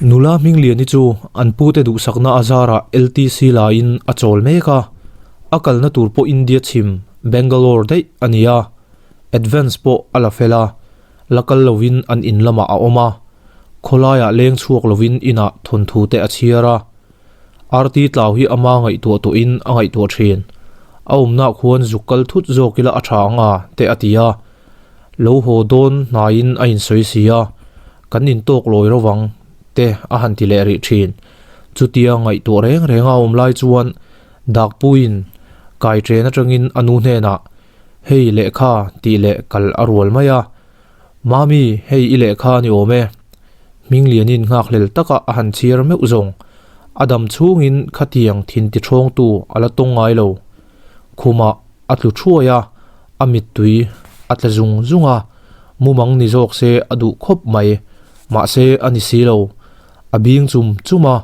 Nula Hmingliani chu an pute duhsakna a zarah LTC laiin a chawl mek a, a kalna tur pawh India chhim Bangalore daih a ni a, advance pawh a la fel a, la kal lovin an in lamah a awm a, khawlaiah leng chhuak lovin inah thawnthu te a chhiar a. Arti tlau hi ama ngaihtuah tawhin a ngaihtuah thin. A awmnah khuan zuk kal thut zawk ila a tha ang a, te a ti a. Lo haw dawn hnaiin a insawi si a, kan intawk lawi ro vang, te a han ti leh rih thin. Chutia ngaihtuah reng reng a awm lai chuan Dakpuiin kai chen atangin a nu hnenah, Hei lehkha tih leh kal a rual mai a. Mami, hei i lehkha a ni awm e. Hminglianin nghakhlel taka a han chhiar meuh zawng. A dam chhungin khatiang thin ti ṭhawngtu a la tawng ngai lo. Khumah a tlu thuai a, a mittui a tla zung zung a, mumang ni zawk se a duh khawp mai. Mahse a ni si lo. A bing chum chum a,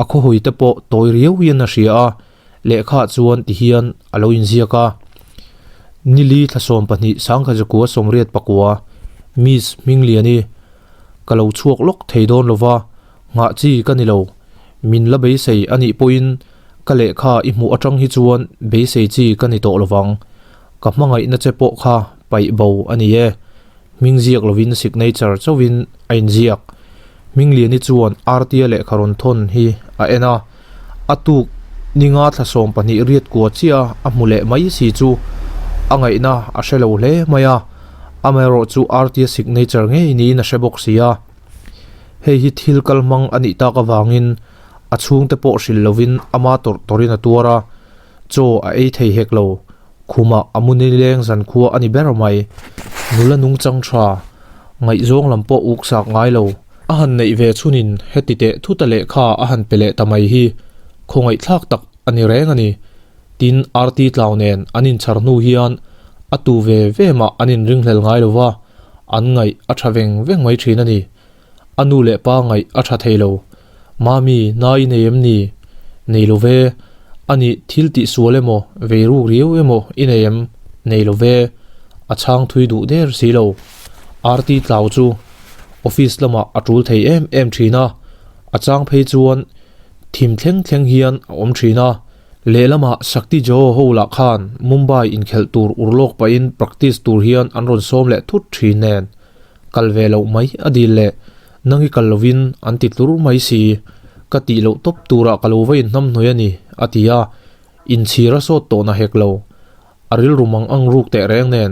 a khawhawi te pawh tawi riau hian a hria a, Lehkhaah chuan ti hian a lo inziak a, Nili thla 12 sangkha zakua 84 Miss Hmingliani, ka lo chhuak lawk thei dawn lo va, nghah chi ka ni lo. Min la beisei a nih pawhin ka lehkha i hmuh atang hi chuan beisei chi ka ni tawh lo vang. Ka hmangaihna che pawh kha paih bo a ni e. Hming ziak lovin signature chauhin a inziak. Hmingliani chuan Artia lehkha rawn thawn hi a en a, a tuk ninga thla 12 riat kua chiah a hmu leh mai si chu a ngaihna a hre lo hle mai a, amaherawh chu Artia signature ngei niin a hre bawk si a. Hei hi thil kal hmang a nih tak avangin a chhungte pawh hrilh lovin ama tawrh tawrhin a tuar a, chaw a ei thei hek lo. Khumah a mu nileng zankhua a ni ber mai. Nula nungchang tha, ngaihzawng lam pawh uk sak ngai lo. A han neih ve chhunin heti teh thuta lehkha a han pe leh ta mai hi khawngaihthlak tak a ni reng a ni. Tin, RT Tlau nen an inchhar hnu hian a tu ve ve mah an inringhlel ngai lo va, an ngaih a tha veng veng mai thin a ni. A nu leh pa ngaih a tha thei lo. Mami, na i nei em ni? Nei lo ve. A nih, thil tih sual emaw, vei ruk riau emaw i nei em? Nei lo ve. A chhang thui duh der si lo. RT Tlau chu office lamah a tul thei em em thin a, a chang phei chuan thim thleng thleng hian a awm thin a. Lehlamah Shakti Joe ho lah khan Mumbai inkhelh tur urlawk pahin practice tur hian an rawn sawm leh thut thin nen. Kal ve loh mai a dil leh nang i kal lovin an ti tlur mai si, ka tih loh tawp turah ka lo va inhnam hnuai a ni, a ti a, inchhir a sawt tawh na hek lo. A rilru mang ang ruk teh reng nen,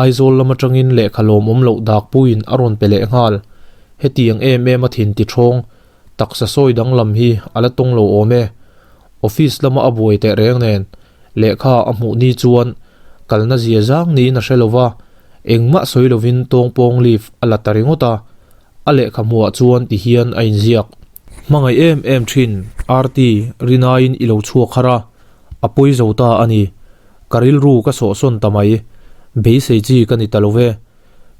Aizawl lam atangin lehkha lawmawm loh dakpuiin a rawn pe leh nghal. Hetiang em em a thin ti thawng, taksa sawi danglam hi a la tawng lo awm e. Office lama a buai teh reng nen, Lehkha a hmuh ni chuan kalna zia zang niin a hre lo va, engmah sawi lovin tawngpawng leave a la ta ringawt a, a lehkha hmuhah chuan ti hian a inziak. Hmangaih em em thin, Arti, rinaiin i lo chhuak har a, a pawi zo ta a ni. Ka rilru ka sawhsawn ta mai, beisei chi ka ni ta lo ve.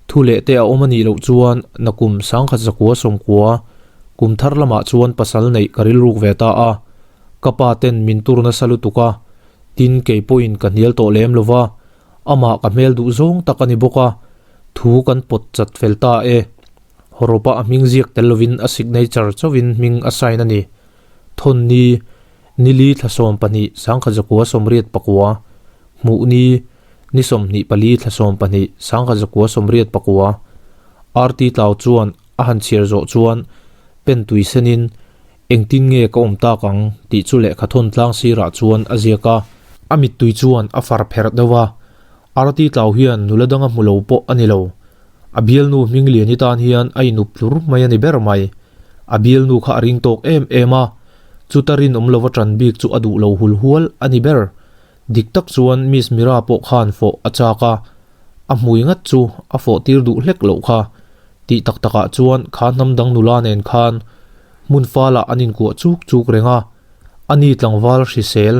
Thu leh te a awm a nih loh chuan nakum 1990 kum thar lamah chuan pasal neih ka rilruk ve ta a. Ka pa ten min tur nasa lutuk a, tin kei pawhin ka hnial tawh lem lo va, amah ka hmel duh zawng tak a ni bawk a, thu kan pawt chat fel ta e. Hawrawpa a hming ziak tel lovin a signature chauhin hming a sign a ni. Thawn ni, Nili thla 12 1989, Hmuh ni, Ni 24 thla 12 1989, RT Tlau chuan a han chhiar zawh chuan pen tui senin Engtin nge ka awm tak ang tih chu lehkha thawn tlang sirah chuan a ziak a. A mittui chuan a far pherh deuh a. Arti Tlau hian nula danga hmu lo pawh a ni lo. A bialnu Hmingliani tan hian a inup tlur mai a ni ber mai. A bialnu kha a ring tawk em em a, chuta rinawm lova ṭan bik chu a duh lo hul hual a ni ber. Dik tak chuan Miss Mira pawh khan fawh a chak a, a hmui ngat chu a fawh tir duh hlek loh kha. Tih tak takah chuan kha hnam dang nula nen khan hmun falah an inkuah chuk chuk reng a, a ni tlangval hrisel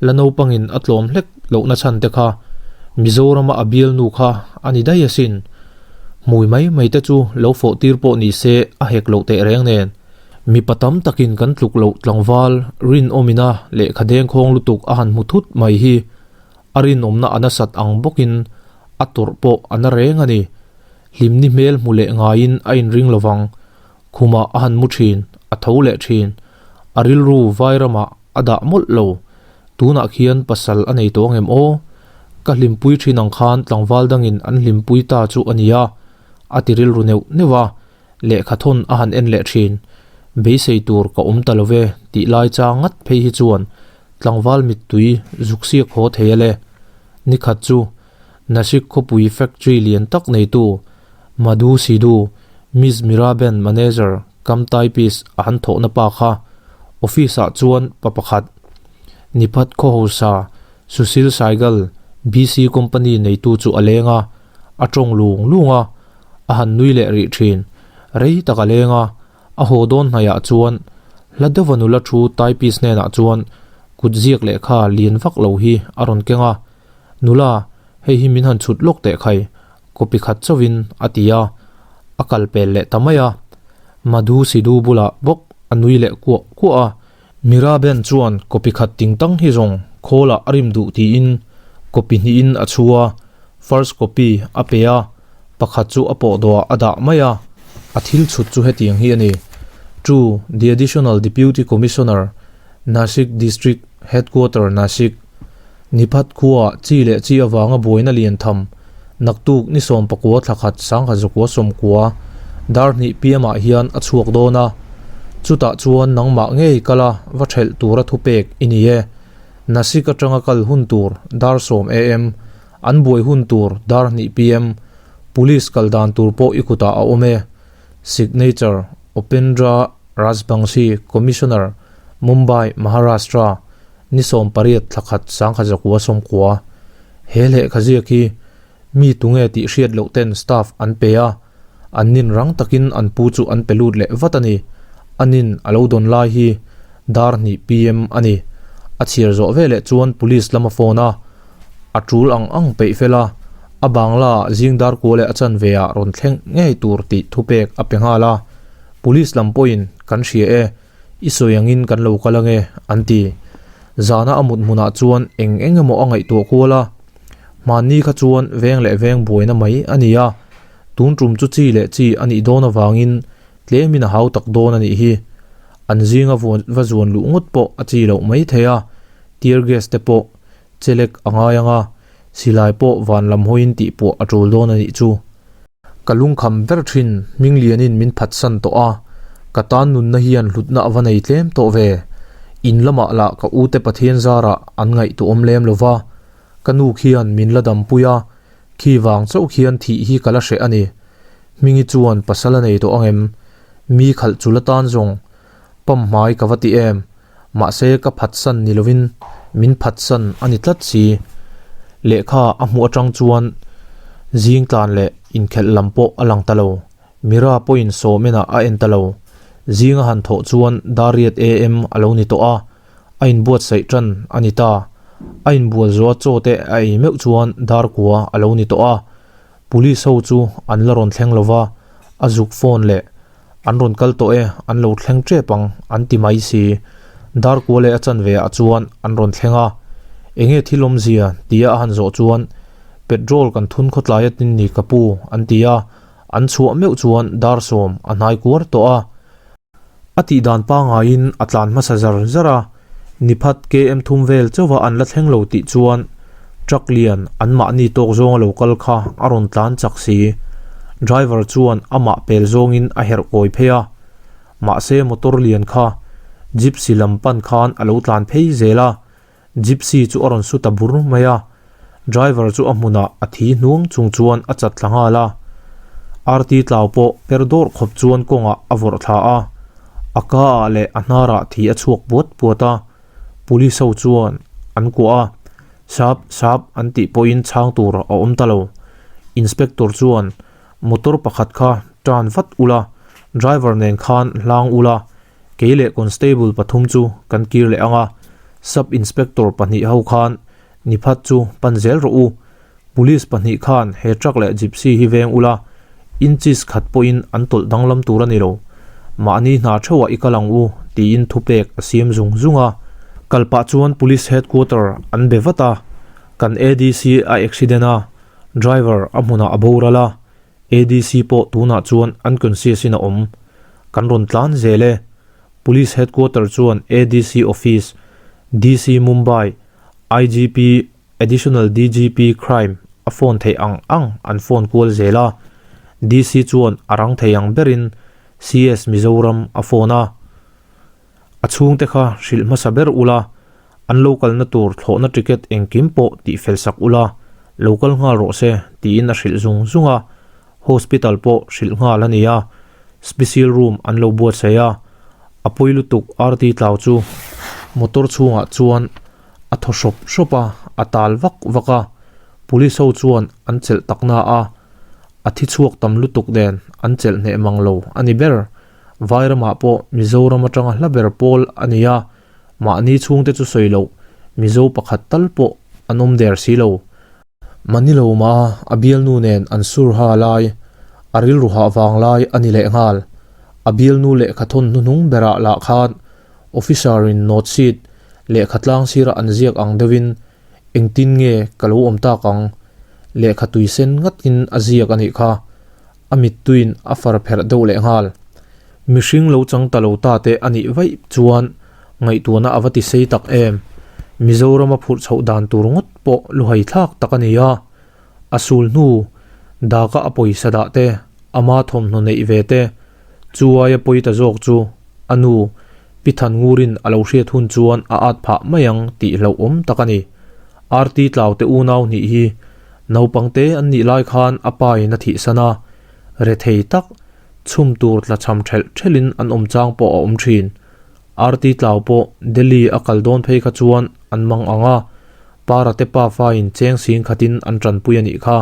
la naupangin a tlawm hlek lohna chhan te kha Mizorama a bialnu kha a ni daih asin. Hmui mai mai te chu lo fawh tir pawh ni se a hek loh teh reng nen. Mipa tam takin kan tluk loh tlangval rinawmina lehkha dengkhawng lutuk a han hmu thut mai hi a rinawmna a nasat ang bawkin a tawrh pawh a na reng a ni. Hlimni hmel hmu leh ngaiin a inring lovang. Khumah a han mu thin, a tho leh thin. A rilru vai ramah a dah mawlh lo. Tunah khian pasal a nei tawh angem aw? Ka hlimpui thin ang khan tlangval dangin an hlimpui ta chu a nia, a ti rilru neuh neuh a. Lehkha thawn a han en leh thin. Beisei tur ka awm ta lo ve tih lai chang ngat phei hi chuan tlangval mittui zuk siak haw thei a le. Nikhat chu Nashik khawpui factory lian tak neitu Madhu Sidhu, Miss Miraben manager cum typist a han thawhna pa kha office ah chuan pa pakhat Niphat Khawhosa Sushil Saigal BC company neitu chu a leng a, a tawng lung lung a. A han nui leh rih thin. Rei tak a leng a, a haw dawn hnaiah chuan hla deuha nula thu typist hnenah chuan kut ziak lehkha lian vak lo hi a rawn keng a, Nula, hei hi min han chhut lawk teh khai, copy khat chauhin a ti a, a kal pel leh ta mai a. Madhu Sidhu bulah bawk a nui leh kuah kuah a. Miraben chuan copy khat ting tang hi zawng khawlah a rim duh tiin copy hnihin a chhu a, first copy a pe a, pakhat chu a pawh dawhah a dah mai a, a thil chhut chu hetiang hi a ni, To the Additional Deputy Commissioner, Nashik District Headquarter, Nashik, Niphat khuaah chi leh chi avanga buaina lian tham, naktuk ni 19 thla khat sangkhat zakua 90 dar hnih piamah hian a chhuak dawn a, chutah chuan nangmah ngei kala va thelh tura thupek i ni e. Nashik atanga kal hun tur dar 10 am, an buai hun tur dar hnih pm, Police kal dan tur pawh i kutah a awm e. Signature, Upendra Rajbangshi, Commissioner, Mumbai, Maharashtra. Ni 18 thla khat 1990 He lehkha ziak hi mi tunge tih hriat loh ten staff an pe a, an nin rang takin an pu chu an pe lut leh vat a ni. A nin a lo dawn lai hi dar hnih PM a ni. A chhiar zawh veleh chuan police lam a phone a, a tul ang ang peih fel a, a bangla ah zing dar kua leh a chanve ah rawn thleng ngei tur tih thupek a pe nghal a. Police lam pawhin kan hria e. I sawi angin kan lo kal ange, an ti. Zana a mut hmunah chuan eng eng emaw a ngaihtuah kual a. Hmanni kha chuan veng leh veng buaina mai a ni a, tun tum chu chi leh chi a nih dawn avangin tlemin a hau tak dawn a nih hi. An zinga vuan va zuan luh ngawt pawh a chi loh mai thei a, tear gas te pawh chelek a ngai ang a, silai pawh van lam hawiin tihpuah a tul dawn a nih chu. Ka lungkham ber thin, Hminglianin min phatsan tawh a, ka tan nunna hian hlutna a va nei tlem tawh ve. In lamah lah ka ute Pathian zarah an ngaihtuahawm lem lo va, ka nu khian min la dampui a, khi vang chauh khian thih hi ka la hreh a ni. Hmingi chuan pasal a nei tawh angem? Mi khalh chu la tan zawng pamhmai ka va ti em? Mahse ka phatsan ni lovin min phatsan a ni tlat si. Lehkha a hmuh atang chuan zing tlan leh inkhelh lam pawh a lang ta lo. Mira pawhin sawm enah a en ta lo. Zing a han thawh chuan dar riat AM a lo ni tawh a, a inbuatsaih tan a ni ta. A inbual zawh a chaw te a ei meuh chuan dar kua a lo ni tawh a. Police ho chu an la rawn thleng lova, a zuk phone leh An rawn kal tawh e, an lo thleng tep ang, an ti mai si. Dar kua leh a chanve ah chuan an rawn thleng a. Enge thil awmzia? tia a han zawh chuan, Petrol kan thun khawtlai atin ni ka pu, an ti a. An chhuah meuh chuan dar 10 a hnai kuar tawh a. A tih dan pangaiin a tlan hmasa zar zar a, Niphat KM thum vel chauha an la thleng lo tih chuan truck lian an mahni tawk zawnga lo kal kha a rawn tlan chak si. Driver chuan amah pel zawngin a herh kawi phei a, mahse motor lian kha Gypsy lam pan khan a lo tlan phei zel a, Gypsy chu a rawn su ta bur mai a, driver chu a hmunah a thi hnuang chung chuan a chat thla nghal a. RT tlau pawh per dawrh khawp chuan kawngah a vawrh thla a, a ka ah leh a hnarah thi a chhuak puat puat a, police ho chuan an kuah a, sap sap an tih pawhin chhang tur a awm ta lo. Inspector chuan motor pakhat kha tan vat ula, driver nen khan hlang ula, Kei leh constable pathum chu kan kir leh ang a, sub inspector pahnih ho khan Niphat chu pan zel rawh u. Police pahnih khan he truck leh gypsy hi veng ula, inches khat pawhin an tawlh danglam tur a ni lo. Mahni hna theuhah i kal ang u, tiin thupek a siam zung zung a. Kal pah chuan police headquarter an be vat a, kan ADC a accident a, driver a hmunah a boral a, ADC pawh tunah chuan unconscious in a awm. Kan rawn tlan zel e. Police Headquarter chuan ADC Office, DC Mumbai, IGP, Additional DGP Crime a phone theih ang ang an phone kual zel a. DC chuan a rang thei ang berin CS Mizoram a phone a. A chhungte kha hrilh hmasa ber ula, an lo kalna tur thlawhna ticket engkim pawh tihfel sak ula, lo kal nghal rawh se tiin a hrilh zung zung a, hospital pawh hrilh nghal a ni a, special room an lo buatsaih a, a pawi lutuk RT tlau chu motor chhungah chuan a thaw hrawp hrawp a, a tal vak vak a, police ho chuan an chelh takna a, a thi chhuak tam lutuk nen an chelh hneh mang lo a ni ber. Vairamah pawh Mizoram atanga hla ber pawl a ni a, mahni chhungte chu sawi loh Mizo pakhat tal pawh an awm der si lo. Maniloma a bialnu nen an sur ha lai, a rilru hah vang lai a ni leh nghal. A bialnu lehkha thawn hnuhnung berah lah khan officer in note sheet lehkha tlang sirah an ziak ang deuhin engtin nge ka lo awm tak ang lehkha tui sen ngatin a ziak a nih kha. A mittuiin a far pherh deuh leh nghal. Mihring lo chang ta lo ta te a nih vaih chuan ngaihtuahna a va ti sei tak em. Mizoram a phurh chhoh dan tur ngawt pawh luhai thlak tak a ni a. A sul hnu daka a pawisa dah te, ama thawmhnaw neih ve te, chu aia pawi ta zawk chu a nu Pi Thannguri'n a lo hriat hun chuan a at phah mai ang tih hlauhawm tak a ni. RT Tlaute unau hnih hi naupang te an nih lai khan a pa in a thihsan a, rethei tak chhum tur tlachham thelh thelhin an awm chang pawh a awm thin. RT Tlau pawh Delhi a kal dawn phei kha chuan an mang ang a, Para te pafa in cheng sing khatin an tanpui a nih kha.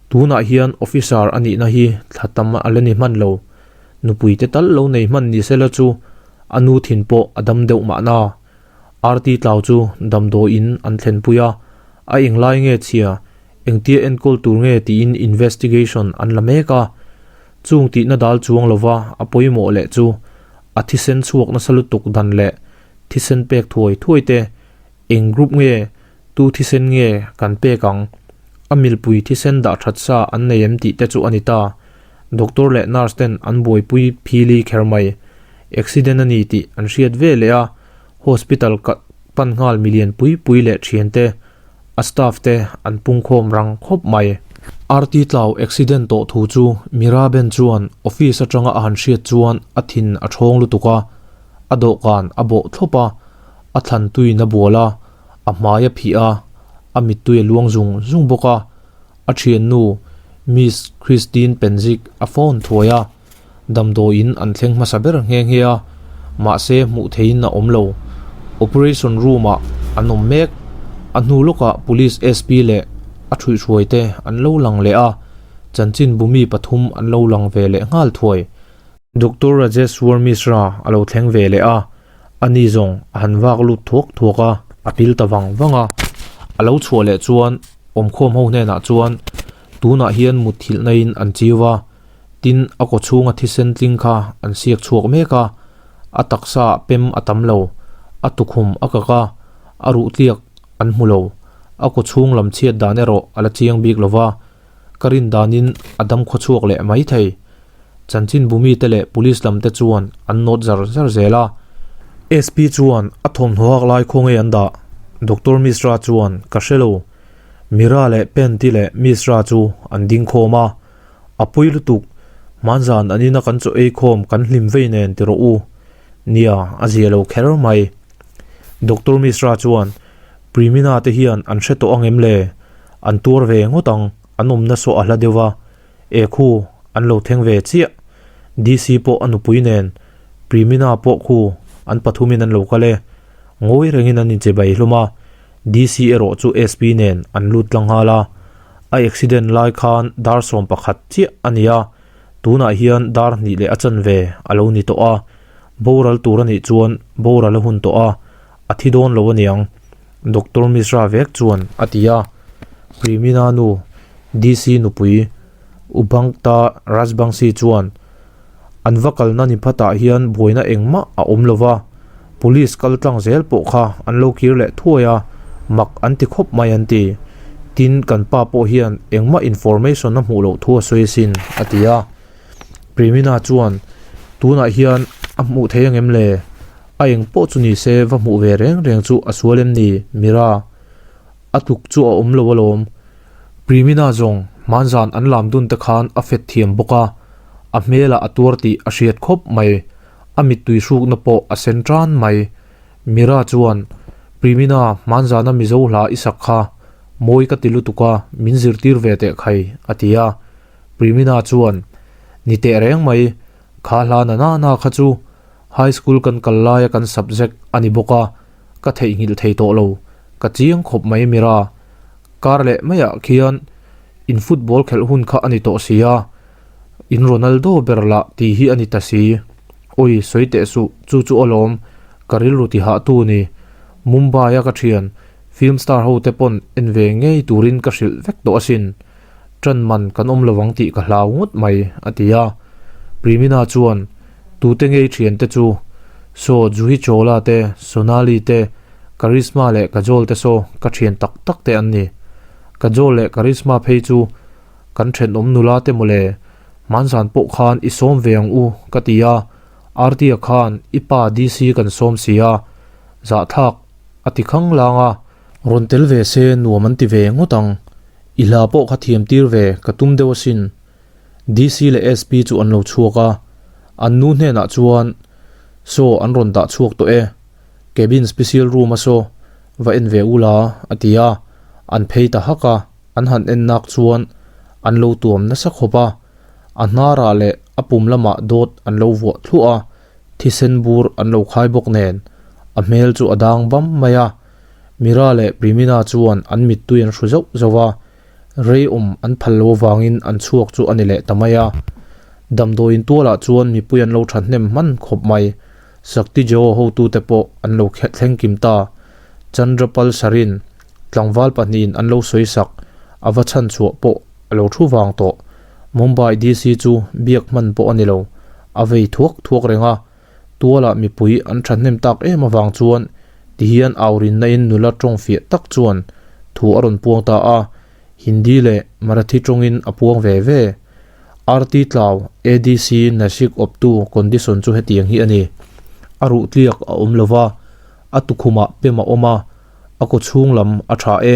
Tunah hian officer a nihna hi thla tam a la ni hman lo. Nupui te tal lo nei hman ni sela chu a nu thin pawh a dam deuh mahna. RT Tlau chu damdawiin an thlenpui a, a englai nge chhia, engtia enkawl tur nge tiin investigation an la mek a. Chung tihna dal chuang lova a pawimawh leh chu a thisen chhuak nasa lutuk dan leh thisen pek thuai thuai te, eng group nge, tu thisen nge kan pek ang, a milpui thisen dah that sa an nei em tih te chu a ni ta. Doctor leh nurse ten an buaipui phili kher mai. Accident a ni tih an hriat ve leh a, hospital ka pan nghal milian pui pui leh thian te, a staff te an pungkhawm rang khawp mai. RT Tlau accident tawh thu chu Miraben chuan office atanga a han hriat chuan a thin a thawng lutuk a, a dawhkan a bawh thlawp a, a thlan tuiin a bual a, a hmai a phih a, a mittui a luang zung zung bawk a, a thiannu Miss Christine Penzik a phone thuai a. Damdawiin an thleng hmasa ber nghe nghe a, mahse hmuh theihin a awm lo. Operation room ah an awm mek. A hnu lawkah Police SP leh a thuihhruai te an lo lang leh a, chanchinbu mi pathum an lo lang ve leh nghal thuai. Doctor Rajeshwar Mishra a lo thleng ve leh a, ani zawng a han vak lut thuak thuak a, a pil ta vang vang a. A lo chhuah leh chuan awmkhawm ho hnenah chuan tunah hian mutthilhna in an chiu va, Tin, a kaw chhunga thisen tling kha an siak chhuak mek a, a taksa ah pem a tam lo, a tukhum a kak a, a ruh tliak an hmu lo. A kaw chhung lam chhiat dan erawh a la chiang bik lo va, ka rin danin a dam khaw chhuak leh mai thei. Chanchinbu mite leh police lam te chuan an nawt zar zar zel a. SP chuan a thawmhnaw hak lai khaw nge an dah? Doctor Mishra chuan ka hre lo. Mira leh Penti leh Mishra chu an ding khawm a. A pui lutuk, hmanzan an ina kan chaw ei khawm kan hlim vei nen ti rawh u. Nia, a zia lo kher mai. Doctor Mishra chuan, Primina te hian an hre tawh ang em le? An tuar ve ngawt ang, an awmna saw a hla deuh va. E khu, an lo thleng ve chiah. DC pawh a nupui nen, Primina pawh khu an pathumin an lo kal e. Ngawi rengin an inche bai hlawm a. DC erawh chu SP nen an lut tlang nghal a, a accident lai khan dar 11 chiah a ni a, tunah hian dar hnih leh a chanve a lo ni tawh a, boral tur a nih chuan boral a hun tawh a, a thi dawn lo aniang, Doctor Mishra vek chuan a ti a, Primina nu DC nupui Ubangta Rajbangshi chuan An va kalna ni phatah hian buaina engmah a awm lo va, police kal tlang zel pawh kha an lo kir leh thuai a, mak an ti khawp mai an ti. Tin, kan pa pawh hian engmah information a hmuh loh thu a sawi asin, a ti a. Primina chuan. Tunah hian a hmuh thei angem le? A eng pawh chu ni se va hmuh ve reng reng chu a sual em ni, Mira? A tluk chu a awm lo alawm. Primina zawng hmanzan an lam dun te khan a fet thiam bawk a, a hmelah a tuar tih a hriat khawp mai. A mittui hrukna pawh a sen tan mai. Mira chuan, Primina, hmanzana Mizo hla i sak kha mawi ka ti lutuk a, min zirtir ve teh khai, a ti a. Primina chuan, Ni teh reng mai, kha hla na na na kha chu High School kan kal laia kan subject a ni bawk a, ka theihnghilh thei tawh lo, ka chiang khawp mai Mira. Kar leh maiah khian in football khelh hun kha a ni tawh si a, in Ronaldo ber lah tih hi a ni ta si. Awi, sawi teh suh, chu chu alawm, ka rilru ti hah tu ni. Mumbai a ka thian, film star ho te pawn en ve ngei turin ka hrilh vek tawh asin. Ṭan man kan awm lovang tih ka hlau ngawt mai, a ti a. Primina chuan, Tute ngei ṭhiante chu? Saw Juhi Chawla te, Sonali te, Karisma leh Kajol te saw ka ṭhian tak tak te an ni. Kajol leh Karisma phei chu kan ṭhenawm nula te mawle, hmanzan pawh khan i sawm ve ang u, ka ti a. Artia khan i pa DC kan sawm si a, zahthlak a ti khang lang a. Rawn tel ve se nuam an ti ve ngawt ang. I hla pawh kha thiam tir ve ka tum deuh asin. DC leh SP chu an lo chhuak a, an nu hnenah chuan, Saw an rawn dah chhuak tawh e, cabin special room a saw, va en ve ula a ti a, an phei ta hak a, an han en nak chuan an lo tuam nasa khawp a, a hnarah leh a pum lamah dawt an lo vuah thluah a, thisen bur an lo khai bawk nen a hmel chu a dang bam mai a. Mira leh Primina chuan an mittui an hru zauh zauh a, rei awm an phal lo avangin an chhuak chu a ni leh ta mai a. Damdawiin tualah chuan mipui an lo thahnem hman khawp mai. Shakti Jeo hotute pawh an lo thleng kim ta. Chandrapal Sarin, tlangval pahnihin an lo sawi sak, a va chhan chhuah pawh a lo thu vang tawh. Mumbai DC chu biak hman pawh a ni lo, a vei thuak thuak reng a. Tualah mipui an thahnem tak em avang chuan tihian aurinna in nula tawng fiah tak chuan thu a rawn puang ta a, Hindi leh Marathi tawngin a puang ve ve. RT Tlau, ADC Nashik awptu condition chu hetiang hi a ni. A ruh tliak a awm lova, a tukhumah pem a awm a, a kawchhung lam a tha e,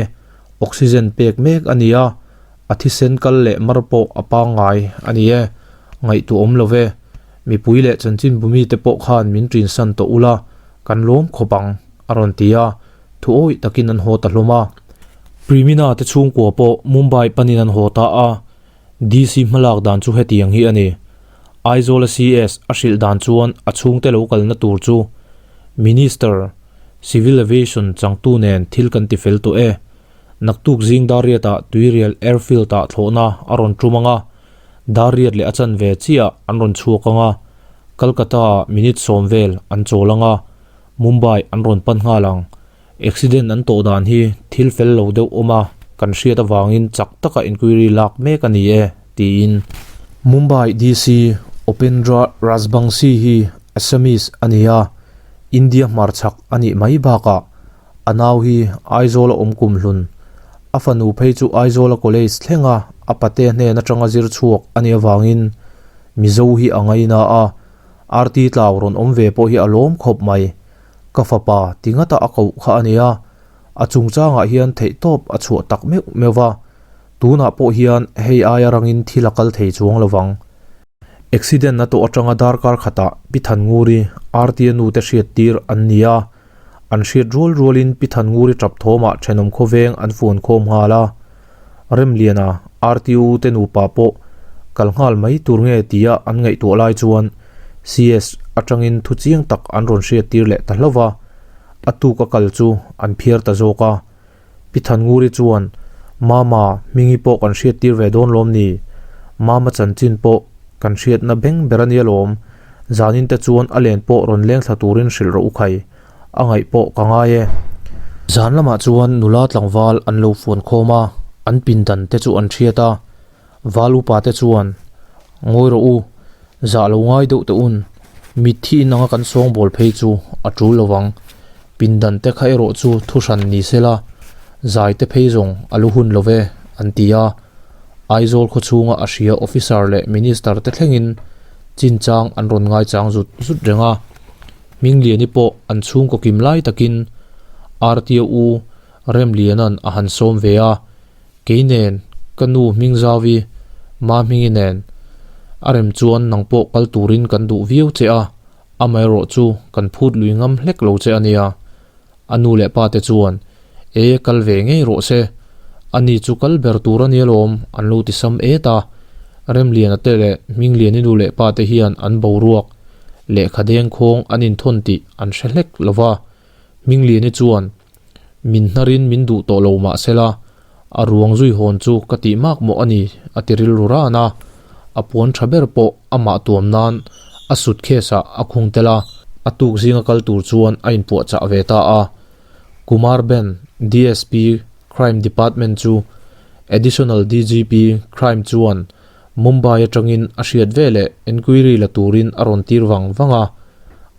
oxygen pek mek a ni a, A thisen kal leh mar pawh a pangngai a ni e, ngaihtuah awm lo ve. Mipui leh chanchinbu mite pawh khan min ṭinsan tawh ula, kan lawm khawp ang, a rawn ti a, thu awih takin an haw ta hlawm a. Primina te chhungkua pawh Mumbai panin an haw ta a, DC hmalak dan chu hetiang hi a ni. Aizawla CS a hrilh dan chuan a chhungte lo kalna tur chu Minister, Civil Aviation changtu nen thil kan ti fel tawh e. Naktuk zing Dariat-ah Tuirial Airfield-ah thlawhna a rawn tum ang a, Dariat leh a chanve chiah an rawn chhuak ang a, Calcutta-ah minute sawm vel an chawl ang a, Mumbai an rawn pan nghal ang. Accident an tawh dan hi thil fel lo deuh awm a kan hriat avangin chak taka inquiry lak mek a ni e, tiin. Mumbai DC Upendra Rajbangshi hi Assamese a ni a, India hmarchhak a nih mai bakah A nau hi Aizawla awm kum hlun. A fanu phei chu Aizawla College thlenga a pate hnen atanga zir chhuak a nih avangin Mizo hi a ngaina a, RT Tlau rawn awm ve pawh hi a lawm khawp mai. Ka fapa ti ngata a koh kha a nia. A chungchangah hian theihtawp a chhuah tak meuh meuh va, tunah pawh hian hei aia rangin thil a kal thei chuang lovang. Accident a tawh atanga darkar khatah Pi Thannguri, RT-a nute hriattir an ni a. An hriat rual rualin Pi Thannguri tap thawmah thenawm khawveng an fuan khawm nghal a. Remliana, RTU te nupa pawh kal nghal mai tur nge tia an ngaihtuah lai chuan CS atangin thu chiang tak an rawn hriattir leh ta hlauh va, a tuk a kal chu an phiar ta zawk a. Pi Thannguri chuan, Mama, Hmingi pawh kan hriattir ve dawn lawm ni? Mama chanchin pawh kan hriatna beng ber a nia lawm. Zanin te chuan a len pawh rawn leng thla turin hrilh rawh u khai. A ngaih pawh ka ngai e. Zan lamah chuan nula tlangval an lo fuan khawm a, an pindan te chu an hriat a. Val upa te chuan, Ngawi rawh u, zah lo ngai deuh teh un, mitthi in anga kan sawngbawl phei chu a tul lo vang. Pindan te kha erawh chu thu hran ni se la, zai te phei zawng a lu hun lo ve, an ti a. Aizawl khaw chhunga a hria officer leh minister te thlengin Chinchang an rawn ngaichang zut zut reng a. Hmingliani pawh an chhungkaw kim lai takin Artia u Remliana'n a han sawm ve a, Kei nen, ka nu Hmingzauvi, Ma Hmingi nen a rem chuan nang pawh kal turin kan duh viau che a, amaherawh chu kan phut lui ngam hlek lo che a nia. A nu leh pa te chuan, E, kal ve ngei rawh se. Ani chu kal ber tur a nia lawm, an lo ti sam et a. Remliana te leh Hmingliani nu leh pa te hian an boruak lehkha dengkhawng an inthawn tih an hre hlek lo va. Hmingliani chuan, Min hnarin min duh tawh lo mah sela, a ruang zui hawn chu ka tih mak mawh a ni, a ti rilru ran a. A puan tha ber pawh amah tuam nan a suitcase ah a khung tel a, a tuk zinga kal tur chuan a inpuahchah ve ta a. Kumar Ben, DSP, Crime Department chu Additional DGP, Crime chuan Mumbai atangin a hriat veleh enquiry la turin a rawn tir vang vang a.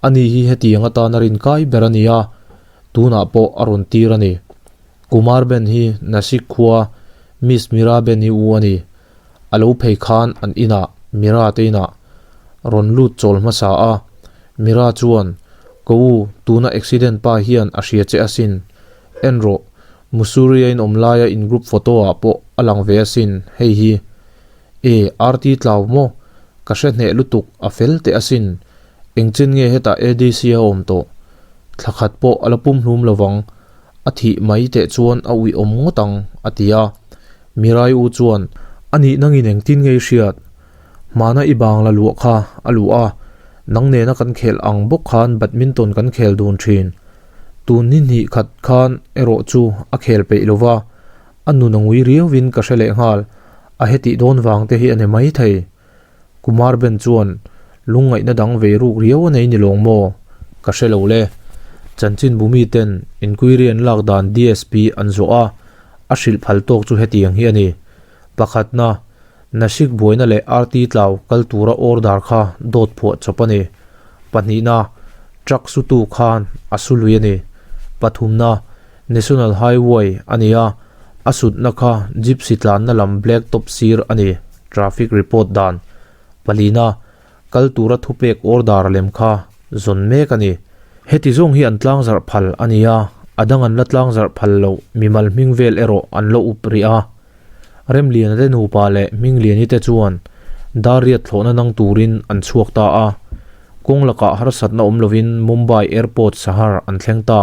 Ani hi hetiang atana rinkai ber a ni a, tunah pawh a rawn tir a ni. Kumar Ben hi Nashik khua Miss Mira Ben hi u a ni. A lo phei khan an inah Mira te inah rawn lut chawl hmasa a. Mira chuan, Ka u, tuna accident pa hian a hria che asin. En rawh, Mussoorie a inawm laia in group photo ah pawh a lang ve asin, hei hi. E, RT tlau maw? Ka hre hneh lutuk, a fel teh asin. Engchen nge hetah ADC a awm tawh? Thla khat pawh a la pum hlum lovang, a thih mai teh chuan a uih awm ngawt ang, a ti a. Mirai u chuan, A nih nangin engtin nge i hriat? Hmana i bang la luah kha a luh a, nang nena kan khel ang bawk khan badminton kan khel dun thin. Tun ni hnih khat khan erawh chu a khel peih lo va, a nun a ngui riauvin ka hre leh nghal, a hetih dawn vang te hi a ni maithei. Kumar Ben chuan lungngaihna dang ve ruk riau a nei ni lawng maw? Ka hre lo le. Chanchinbu miten inquiry an lak dan DSP an zawh a, a hrilh phal tawk chu hetiang hi a ni. Pakhatna, Nashik buaina leh RT tlau kal tura order kha dawt phuah chawp a ni. Pahnihna, Truck sutu khan a su lui a ni. Pathumna, National Highway a ni a, a sutna kha Gypsy tlanna lam Black Top sir a ni. Traffic report dan palina kal tura thupek order lem kha zawn mek a ni. Heti zawng hi an tlangzarh phal a ni a, a dang an la tlangzarh phal loh mimal hming vel erawh an la up rih a. Remliana te nupa leh Hmingliani te chuan Dariat thlawhna nang turin an chhuak ta a. Kawng lakah harsatna awm lovin Mumbai Airport sahar an thleng ta.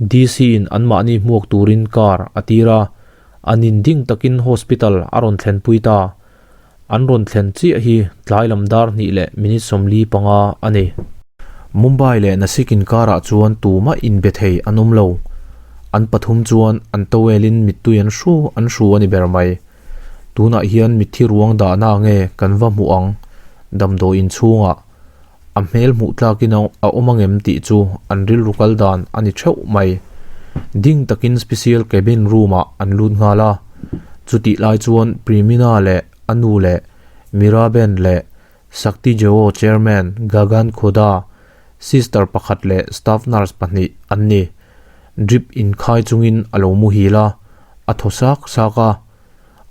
DC in anmahni hmuak turin car a tir a. An in ding takin hospital a rawn thlenpui ta. An rawn thlen chiah hi tlai lam dar hnih leh minute 45 a ni. Mumbai leh Nasik inkarah chuan tumah inbe thei an awm lo. An pathum chuan an towel-in mittui an hru an hru a ni ber mai. Tunah hian mitthi ruang dahna nge kan va hmuh ang? Damdawi inchhungah A hmel hmuh tlakin a awm angem tih chu an rilru kal dan a ni theuh mai. Ding takin special cabin room ah an lut nghal a. Chutih lai chuan Primina leh a nu leh Miraben leh Shakti Jeo chairman Gagan Khoda, sister pakhat leh staff nurse pahnih an ni. Drip inkhai chungin a lo muhil a, a thaw sak sak a.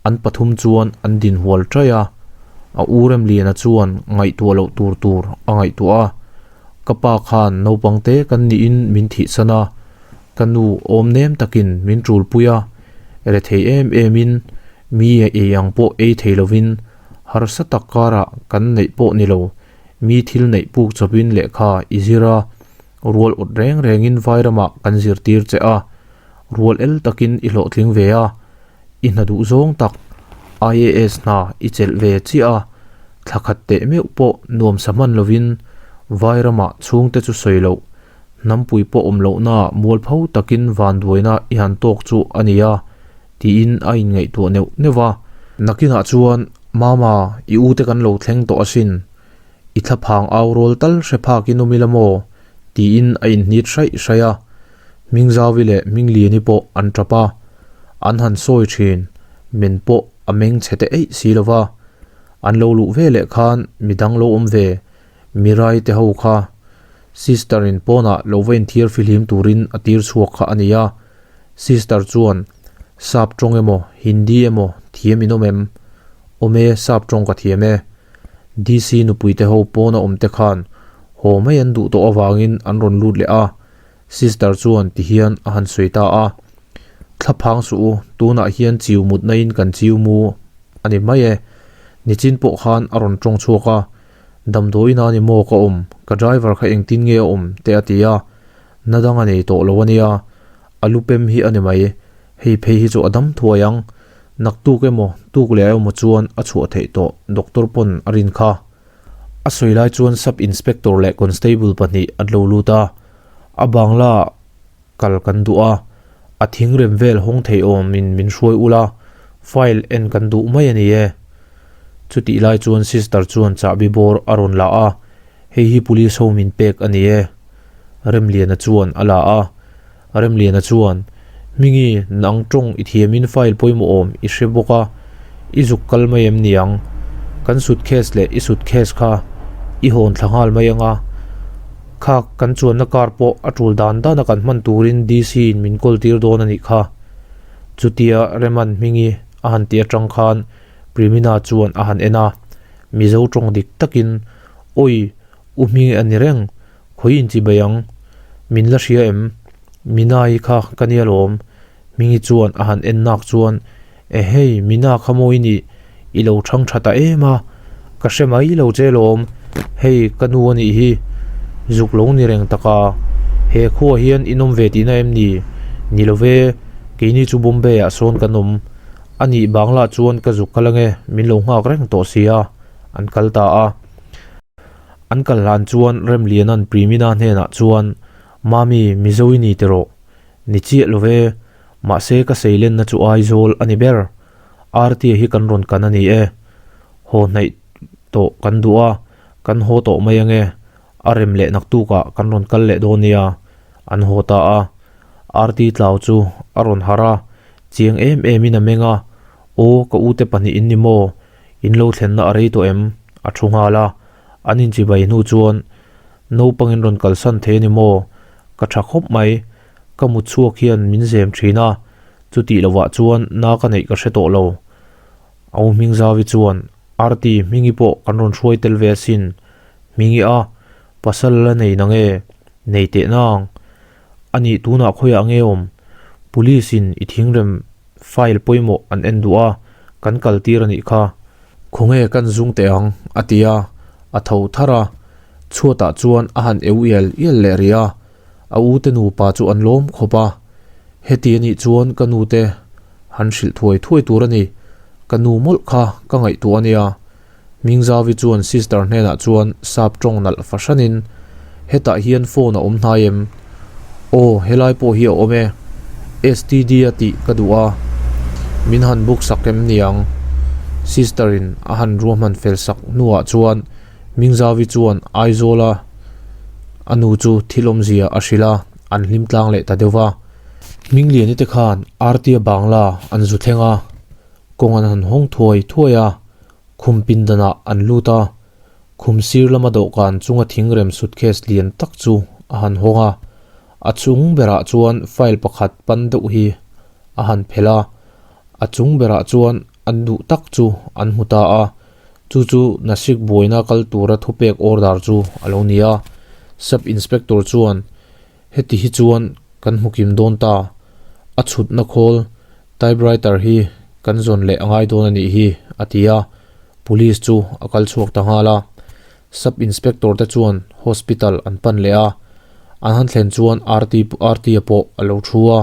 An pathum chuan an din hual ṭaih a, a u Remliana chuan ngaihtuah loh tur tur a ngaihtuah a, Ka pa khan naupang te kan niin min thihsan a, ka nu awm nem takin min ṭulpui a, rethei em emin mi a ei ang pawh ei thei lovin harsa tak karah kan neih pawh ni lo, mi thil neih puk chawpin lehkha i zir a, rual awt reng rengin vairamah kan zirtir che a, rual el takin i hlawhtling ve a. I hna duh zawng tak IAS hna i chelh ve chiah a, thla khat teh meuh pawh nuamsa hman lovin Vairamah chhungte chu sawi loh, hnampui pawh awm lohnaah mualpho takin vanduaina i han tawk chu a ni a, tiin a inngaihtuah neuh neuh va. Nakinah chuan, Mama, i ute kan lo thleng tawh asin, i thlaphang au rawl tal hre phak in awm ila maw? tiin a inhnit hraih hraih a. Hmingzauvi leh Hmingliani pawh an tap a, an han sawi thin, men pawh a meng chhe te eih si lo va. An lo luh ve leh khan midang lo awm ve, Mirai te ho kha Sister in pawnah lo va inthiar fihlim turin a tir chhuak kha a ni a. Sister chuan, Sap tawng emaw, Hindi emaw thiam in awm em? Awm e, sap tawng ka thiam e. DC nupui te ho pawna awm te khan haw mai an duh tawh avangin an rawn lut leh a, Sister chuan ti hian a han sawi ta a, Thlaphang suh u, tunah hian chiu mutna in kan chiu mu a ni mai e. Nichin pawh khan a rawn tawng chhuak a, Damdawiin a ni maw ka awm, ka driver kha engtin nge a awm te a ti a, na dang a nei tawh lo a nia, a lu pem hi a ni mai, hei phei hi chu a dam thuai ang, naktuk emaw tuk leh emaw chuan a chhuah theih tawh doctor pawn a rin kha. A sawi lai chuan Sub Inspector leh Constable pahnih an lo lut a, a bangla kal kan duh a, a thingrem vel hawng thei awmin min hruai ula, file en kan duh mai a ni e. Chutih lai chuan Sister chuan chahbi bawr a rawn la a, hei hi Police ho min pek a ni e. Remliana chuan a la a. Remliana chuan, Hmingi, nang tawng i thiamin file pawimawh awm i hre bawk a, i zuk kal mai em niang? Kan suitcase leh i suitcase kha i hawn thla nghal mai anga, kha kan chuanna car pawh a tul dan dana kan hman turin DC in min kawl tir dawn a nih kha. Chutia Reman Hmingi a han ti atang khan Primina chuan a han en a, Mizo tawng dik takin, Awi, U Hmingi a ni reng, Khawi in chibai ang? Min la hria em? Mina-i kha ka nia lawm. Hmingi chuan a han en nak chuan, Ehei, Mina kha maw i nih? I lo thang tha ta em a, ka hre mai lo che lawm. Hei, ka nu a nih hi. Zuk lo ni reng tak a, he khuaah hian in awm ve tihna em ni? Ni lo ve, keini chu Bombay-ah sawn kan awm. A nih banglah chuan ka zuk kal ange, min lo nghak reng tawh sia, an kal ta a. An kal hlan chuan Remliana'n Primina hnenah chuan, Mami, Mizo i ni tiraw? Ni chiah lo ve, mahse ka seilenna chu Aizawl a ni ber. Artia hi kan rawn kan a ni e. Haw hnaih tawh kan duh a, kan haw tawh mai ange. A rem leh naktukah kan rawn kal leh dawn nia. An haw ta a. Arti tlau chu a rawn harh a, chiang em emin a meng a, Aw, ka ute pahnih in ni maw? In lo thlenna a rei tawh em? A thu nghal a. An inchibai hnu chuan, Naupangin rawn kalsan thei a ni maw? Ka tha khawp mai. Ka mut chhuak hian min zem thin a, chutih lovah chuan na ka neih ka hre tawh lo. A u Hmingzavi chuan, Arti, Hmingi pawh kan rawn hruai tel ve asin. Hmingi a, pasal la nei na nge? Nei teh nang. A nih tunah khawiah nge awm? Police in i thingrem File pawimawh an en duh a, kan kal tir a nih kha. Khawnge kan zung teh ang, a ti a, a tho thar a. Chhuatah chuan a han eu ial ial leh rih a, a ute nupa chu an lawm khawp a. Heti a nih chuan ka nute han hrilh thuai thuai tur a ni, ka nu mawlh kha ka ngaihtuah a nia. Mingzavi chuan sister hnenah chuan sap tawng nalh fahranin, Hetah hian phone a awm hnai em? Aw, helai pawh hi a awm e. STD a tih ka duh a, min han book sak em niang? Sister in a han ruahman fel sak hnuah chuan Mingzavi chuan Aizawla a nu chu thil awmzia a hrilh a, an hlim tlang leh ta deuh va. Hmingliani te khan Artia Bangla an zu thleng a, kawng an han hawng thuai thuai a. Khum pindanah an lut a, khum sir lama dawhkan chunga thingrem suitcase lian tak chu a han hawng a, a chung berah chuan file pakhat pan deuh hi a han phelh a, a chung berah chuan an duh tak chu an hmu ta a, chu chu Nashik buaina kal tura thupek order chu a lo ni a, Sub Inspector chuan heti hi chuan kan hmu kim dawn ta, a chhutna khawl Typewriter hi kan zawn leh a ngai dawn a nih hi, a ti a, Police chu a kal chhuak ta nghal a. Sub Inspector te chuan Hospital an pan leh a, an han thlen chuan RT RT-a pawh a lo thu a,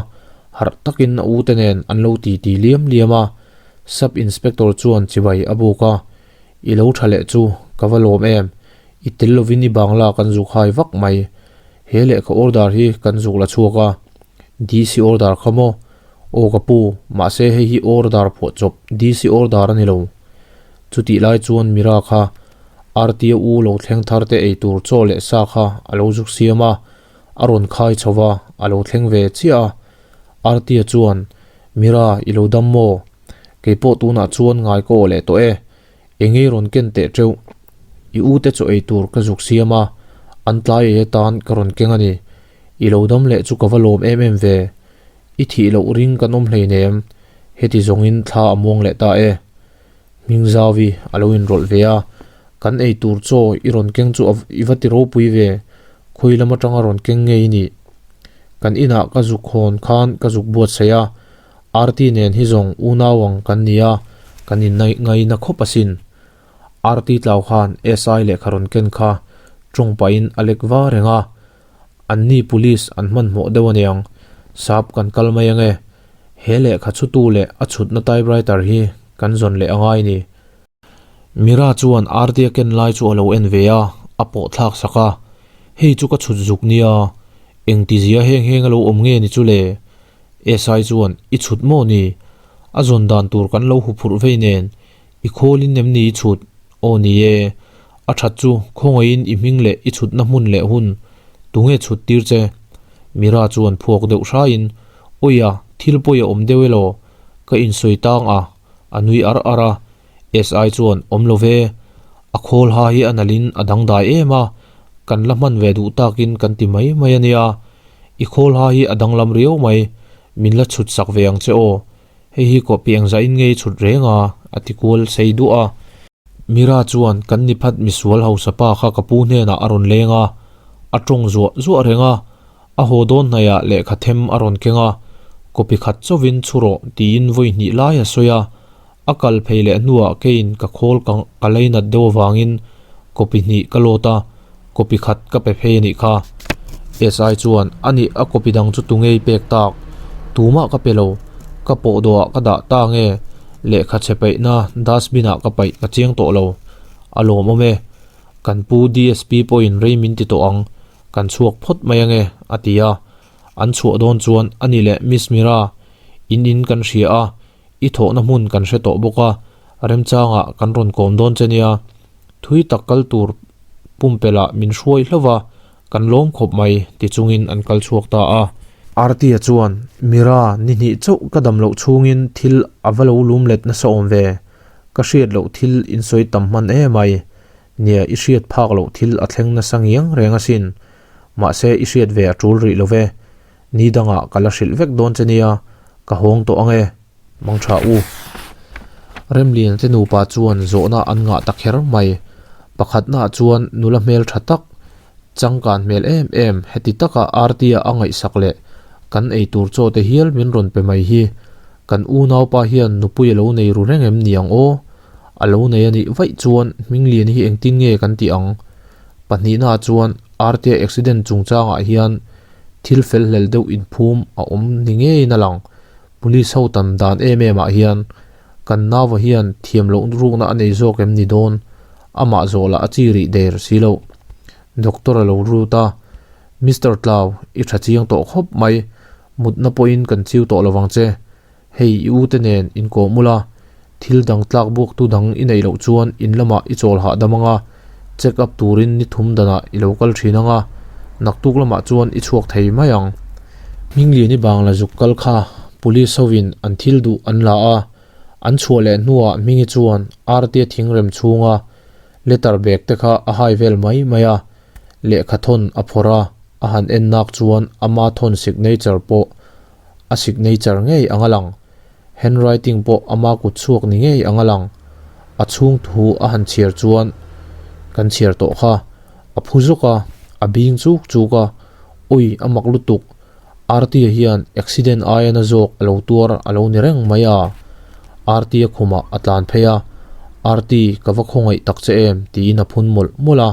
harh takin a ute nen an lo ti ti liam liam a. Sub Inspector chuan chibai a buk a, I lo tha leh chu ka va lawm em, i tel lovin i bangla kan zuk hai vak mai, he lehkha order hi kan zuk la chhuak a, DC order kha maw? Aw ka pu, mahse hei hi order phuah chawp, DC order a ni lo. Chutih lai chuan Mira kha Artia u lo thleng thar te ei tur chaw leh sa kha a lo zuk siam a, a rawn khai chho va, a lo thleng ve chiah a. Artia chuan, Mira, i lo dam maw? Kei pawh tunah chuan ngai ka aw leh tawh e. Eng ei rawn ken teh teuh? I u te chaw ei tur ka zuk siam a, an tlai ei atan ka rawn keng a ni. I lo dam leh chu ka va lawm em em ve. I thih loh ring kan awm hleinem, heti zawngin thla a muang leh ta e. Hmingzauvi a lo inrawlh ve a, Kan ei tur chaw i rawn keng chu i va ti ropui ve, khawi lam atanga rawn keng nge i nih? Kan inah ka zuk hawn khan ka zuk buatsaih a, Arti nen hi zawng unau ang kan ni a, kan innaih ngaina khawp asin. Arti tlau khan SI lehkha rawn ken kha tawng pahin a lek va reng a, Anni police an hmanhmawh deuh aniang, sap kan kal mai ange, he lehkha chhutu leh a chhutna typewriter hi kan zawn leh angai ni. Mira chuan Arti a ken lai chu a lo en ve a, a pawh thlak sak a, Hei chu ka chhut zuk nia, engtizia heng heng a lo awm nge ni chu le? SI chuan, I chhut maw ni? A zawn dan tur kan lo huphurh vei nen, I khawlin em ni i chhut? Aw ni e, a that chu khawngaihin i hming leh i chhutna hmun leh hun tunge chhut tir che? Mira chuan phuak deuh hraiin, Awia, thil pawi a awm deuh elaw? Ka insawi tang a, a nui ar ar a. SI chuan, Awm lo ve, a khawl ha hi a nalhin a dangdai em a, kan la hman ve duh takin kan ti mai mai a nia. I khawl ha hi a danglam riau mai, min la chhut sak ve ang che aw. Hei hi kawh piang zahin ngei chhut reng a, a ti kual sei duah a. Mira chuan kan ni phat misual hausa pa kha ka pu hnenah a rawn leng a, a tawng zuah zuah reng a, a haw dawn hnaihah lehkha them a rawn keng a, copy khat chauhin chhu rawh tiin vawi hnih lai a sawi a, a kal phei leh hnuah keiin ka khawl ka ka leinat deuh avangin copy hnih ka load a, copy khat ka pe phei a nih kha. SI chuan a nih a copy dang chu tu ngei pek tak? Tumah ka pe lo. Ka pawh dawhah ka dah ta nge? Lehkha chhe paihna dustbin ah ka paih ka chiang tawh lo. A lawmawm e. Kan pu DSP pawhin rei min ti tawh ang. Kan chhuak phawt mai ange a ti a. An chhuah dawn chuan a ni leh Miss Mira, in in kan hria a, i thawhna hmun kan hre tawh bawk a, remchangah kan rawn kawm dawn che nia. Thui tak kal tur pumpelh ah min hruai hlauh va, kan lawm khawp mai ti chungin an kal chhuak ta a. Artia chuan, Mira, ni hnih chauh ka dam loh chhungin thil a va lo lum let nasa awm ve, ka hriat loh thil in sawi tam hman em ai, nia i hriat phak loh thil a thleng nasa ngiang reng asin, mahse i hriat ve a tul rih lo ve, ni dangah ka la hrilh vek dawn che nia, ka hawng tawh ang e. Mang tha u. Remlian te nupa chuan zawhna an ngah ta kher mai. Pakhatnaah chuan nula hmel tha tak, changkan hmel em em heti taka Artia a ngaihsak leh kan ei tur chaw te hial min rawn pe mai hi kan unaupa hian nupui a lo nei ru reng em ni ang aw? A lo nei a nih vaih chuan Hminglian hi engtin nge kan tih ang? Pahnihnaah chuan Artia accident chungchangah hian thil fel hlel deuh inphum a awm ni ngeiin a lang. Police ho tam dan em em ah hian kan nauva hian thiam loh rukna a nei zawk em ni dawn? Amah zawh lah a chi rih der si loh. Doctor a lo rut a, Mister Tlau, i tha chiang tawh khawp mai, mutna pawhin kan chiu tawh lovang che. Hei i u te nen inkawh mul a, thil dang tlak buak tu dang i neih loh chuan in lamah i chawl hahdam ang a, check up turin ni thum danah i lo kal thin ang a, naktuk lamah chuan i chhuak thei mai ang. Hmingliani bangla zuk kal kha police hovin an thil duh an la a, an chhuah leh hnuah Hmingi chuan Artia thingrem chhunga letter bag te kha a hai vel mai mai a, lehkha thawn a phawrh a, a han en nak chuan ama thawn signature pawh a signature ngei ang a lang. Handwriting pawh ama kut chhuak ni ngei ang a lang. A chhung thu a han chhiar chuan kan chhiar tawh kha. A phu zawk a, a bing chuk chuk a, Ui, a mak lutuk. Artia hian accident aia na zawk a lo tuar a lo ni reng mai a. Artia khumah a tlan phei a, Arti, ka va khawngaih tak che em? tiin a phun mawlh mawlh a.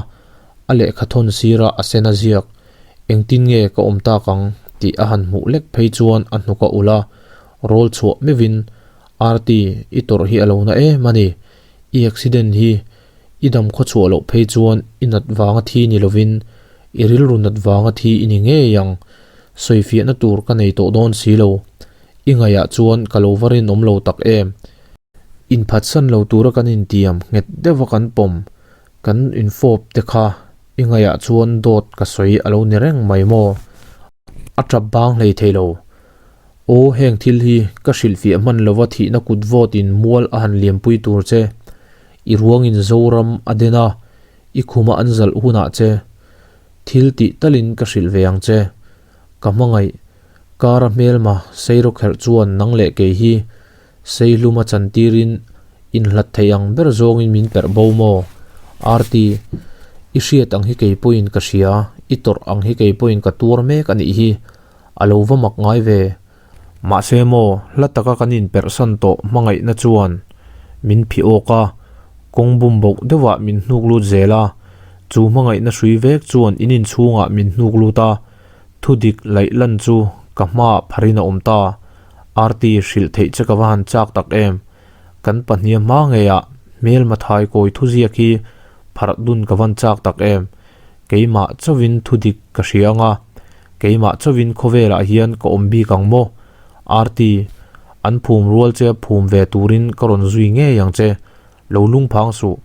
A lehkha thawn sira a sen a ziak, Engtin nge ka awm tak ang? tih a han hmuh lek phei chuan a hnuk a ulh a. Rawl chhuah meuhin, Arti, i tawrh hi a lo na em a ni. I accident hi i dam khaw chhuah loh phei chuan i nat vanga thi ni lovin i rilru nat vanga thi i ni ngei ang. Sawifiahna tur ka nei tawh dawn si lo. I ngaihah chuan ka lo va rinawm lo tak em. Inphatsan lo tura kan intiam nghet deuha kan pawm kan infawp te kha i ngaihah chuan dawt ka sawi a lo ni reng mai maw? A tap bang hlei thei lo. Aw heng thil hi ka hrilhfiah hman lova thihna kut vawt in mual a han liampui tur che. I ruangin Zoram a den a, i khuma an zalh hunah che. Thil tih talin ka hrilh ve ang che. Ka hmangaih, kara hmelma Seirawkherh chuan nang leh kei hi Seihlum a chantirin inhlat thei ang ber zawngin min perh bo maw? Arti, i hriat ang hi kei pawhin ka hria, i tawrh ang hi kei pawhin ka tuar mek a nih hi. A lo va mak ngai ve. Mahse maw, hla taka kan inperhsan tawh hmangaihna chuan min phih awk a, kawng bum boh deuhah min hnuk lut zel a. Chu hmangaihna hrui vek chuan in inchhungah min hnuk lut a, thudik laih lan chu ka hmaah pharin a awm ta. Arti, hrilh theih che ka va han chak tak em. Kan pahnih hma ngeiah hmel mathai kawi thuziak hi pharh dun ka van chak tak em. Keimah chauhin thudik ka hria ang a, keimah chauhin khawvelah hian ka awm bik ang maw? Arti, an phum rual che phum ve turin ka rawn zui ngei ang che. Lo lungphang suh.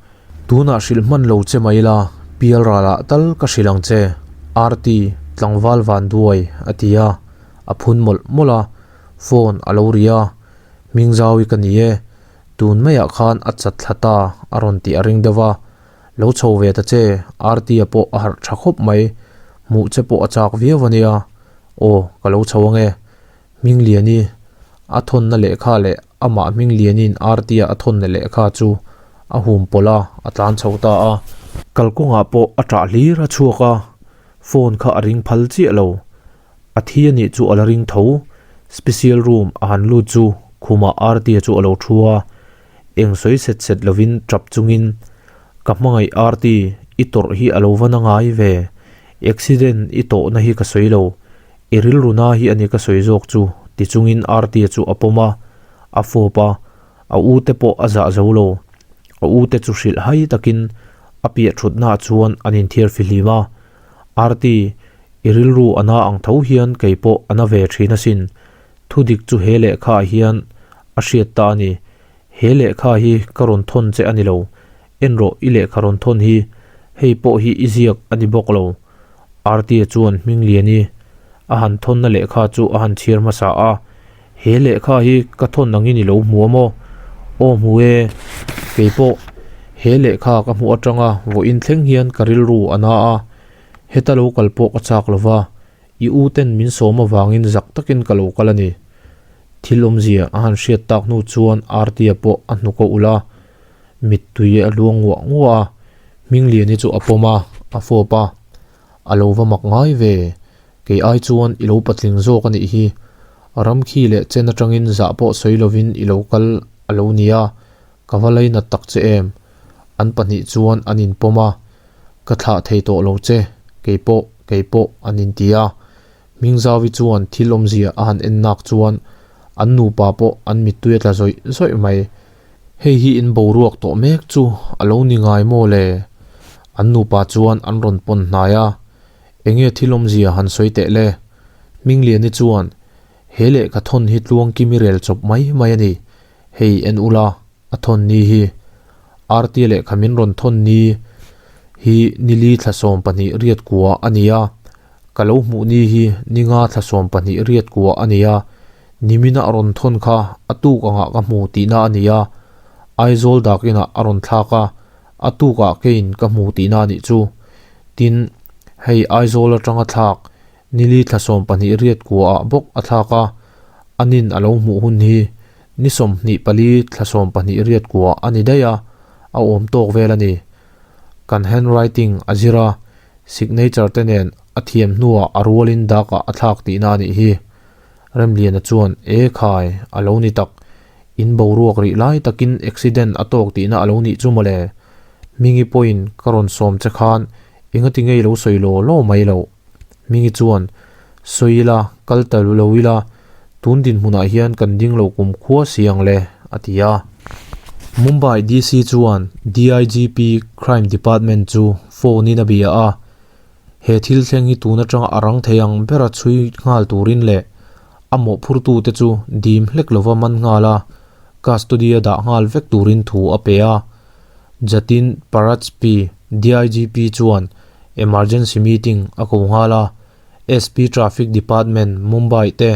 Tunah hrilh hman lo che mai la, pial ralah tal ka hrilh ang che. Arti, tlangval van duai, a ti a, a phun mawlh mawlh a, phone a lo ri a, Hmingzau i ka ni e, tun maiah khan a chat thla ta, a rawn tih a ring deuh a. Lo chho ve ta che, Arti-a pawh a harh tha khawp mai, hmuh che pawh a chak viau a nia. Aw, ka lo chho ange. Hmingliani a thawnna lehkha leh amah Hmingliani'n Arti-a a thawnna lehkha chu a hum pawlh a, a tlan chho ta a. Kalkawngah pawh a ṭah hlir a chhuak a, phone kha a ring phal chiah lo. A thi a nih chu a la ring tho. Special room a han lut chu khumah Arti-a chu a lo thu a, eng sawi set set lovin tap chungin, Ka hmangaih Arti, i tawrh hi a lo va na ngai ve. Accident i tawhna hi ka sawi lo. I rilru na hi a ni ka sawi zawk chu, ti chungin Arti-a chu a pawm a, a fawp a, a u te pawh a zah zo lo. A u te chu hrilh hai takin a piah thutnaah chuan an inthiar fihlim a. Arti, i rilru a na ang tho hian kei pawh a na ve thin asin. Thudik chu he lehkhaah hian a hriat ta a ni. He lehkha hi ka rawn thawn che a ni lo. En rawh i lehkha rawn thawn hi, hei pawh hi i ziak a ni bawk lo. Artie chuan Hmingliani a han thawnna lehkha chu a han chhiar hmasa a, He lehkha hi ka thawn angin i lo hmu a maw? Aw hmu e, kei pawh he lehkha ka hmuh atanga vawiin thleng hian ka rilru a na a, heta lo kal pawh ka chak lo va, i u ten min sawm avangin zak takin ka lo kal a ni. Thil awmzia a han hriat tak hnu chuan Artie pawh a hnuk a ulh a, mittui a luang nguah nguah a, Hmingliani chu a pawm a, a fawp a, A lo va mak ngai ve, kei ai chuan i lo patling zawk a nih hi, ram khi leh chen atangin zah pawh sawi lovin i lo kal a lo nia, ka va lainat tak che em? An pahnih chuan an inpawm a, Ka thlah thei tawh lo che, kei pawh, kei pawh, an inti a. Hmingzauvi chuan thil awmzia a han en nak chuan an nupa pawh an mittui a tla zawih zawih mai. Hei hi in boruak tawh mek chu a lo ni ngai maw le? An nupa chuan an rawn pawn hnai a, Enge thil awmzia han sawi teh le? Hmingliani chuan, He lehkha thawn hi tluangkimi rel chawp mai mai a ni. Hei en ula, a thawn ni hi. Artia lehkha min rawn thawn ni hi nili thla 12 riat kua a ni a. Ka lo hmuh ni hi ninga thla 12 riat kua a ni a. Nimina a rawn thawn kha a tuk angah ka hmu tihna a ni a. Aizawl dak inah a rawn thlak a, a tukah keiin ka hmu tihna a nih chu. Tin, hei Aizawl atanga thlak nili thla 12 riat kuaah bawk a thlak a, a nin a lo hmuh hun hi ni 24 thla 12 riat kuah a ni daih a, a awm tawk vel a ni. Kan handwriting a zir a, signature te nen a thiam hnuah a rualin dakah a thlak tihna a nih hi. Remliana chuan, E khai, a lo ni tak. In boruak rih lai takin accident a tawk tihna a lo nih chu mawle. Hmingi pawhin ka rawn sawm che khan engati ngei lo sawi law law mai loh. Hmingi chuan, Sawi ila, kal ta lo ila, tun dinhmunah hian kan ding lo kum khua si ang le, a ti a. Mumbai DC chuan DIGP Crime Department chu phone-in a bia a, He thil thleng hi tun atanga a rang thei ang bera chhui nghal turin leh a mawhphurtute chu dim hlek lova man nghal a, custody-a dah nghal vek turin thu a pe a. Jatin Parajpi, DIGP chuan emergency meeting a ko nghal a, SP Traffic Department, Mumbai te,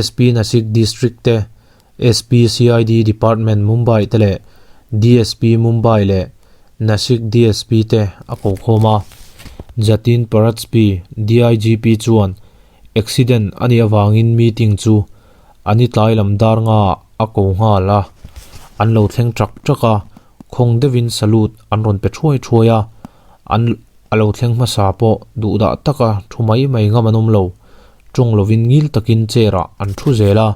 SP Nasik District te, SP CID Department, Mumbai te leh DSP Mumbai leh Nasik DSP te a ko khawm a. Jatin Parajpi, DIGP chuan accident a nih avangin meeting chu a ni tlai lam dar nga a ko nghal a, an lo thleng trak trak a. Khawng deuhin salute an rawn pe thuai thuai a, an a lo thleng hmasa pawh duhdah taka thu mai mai ngam an awm lo. Tawng lovin ngil takin chair ah an thu zel a,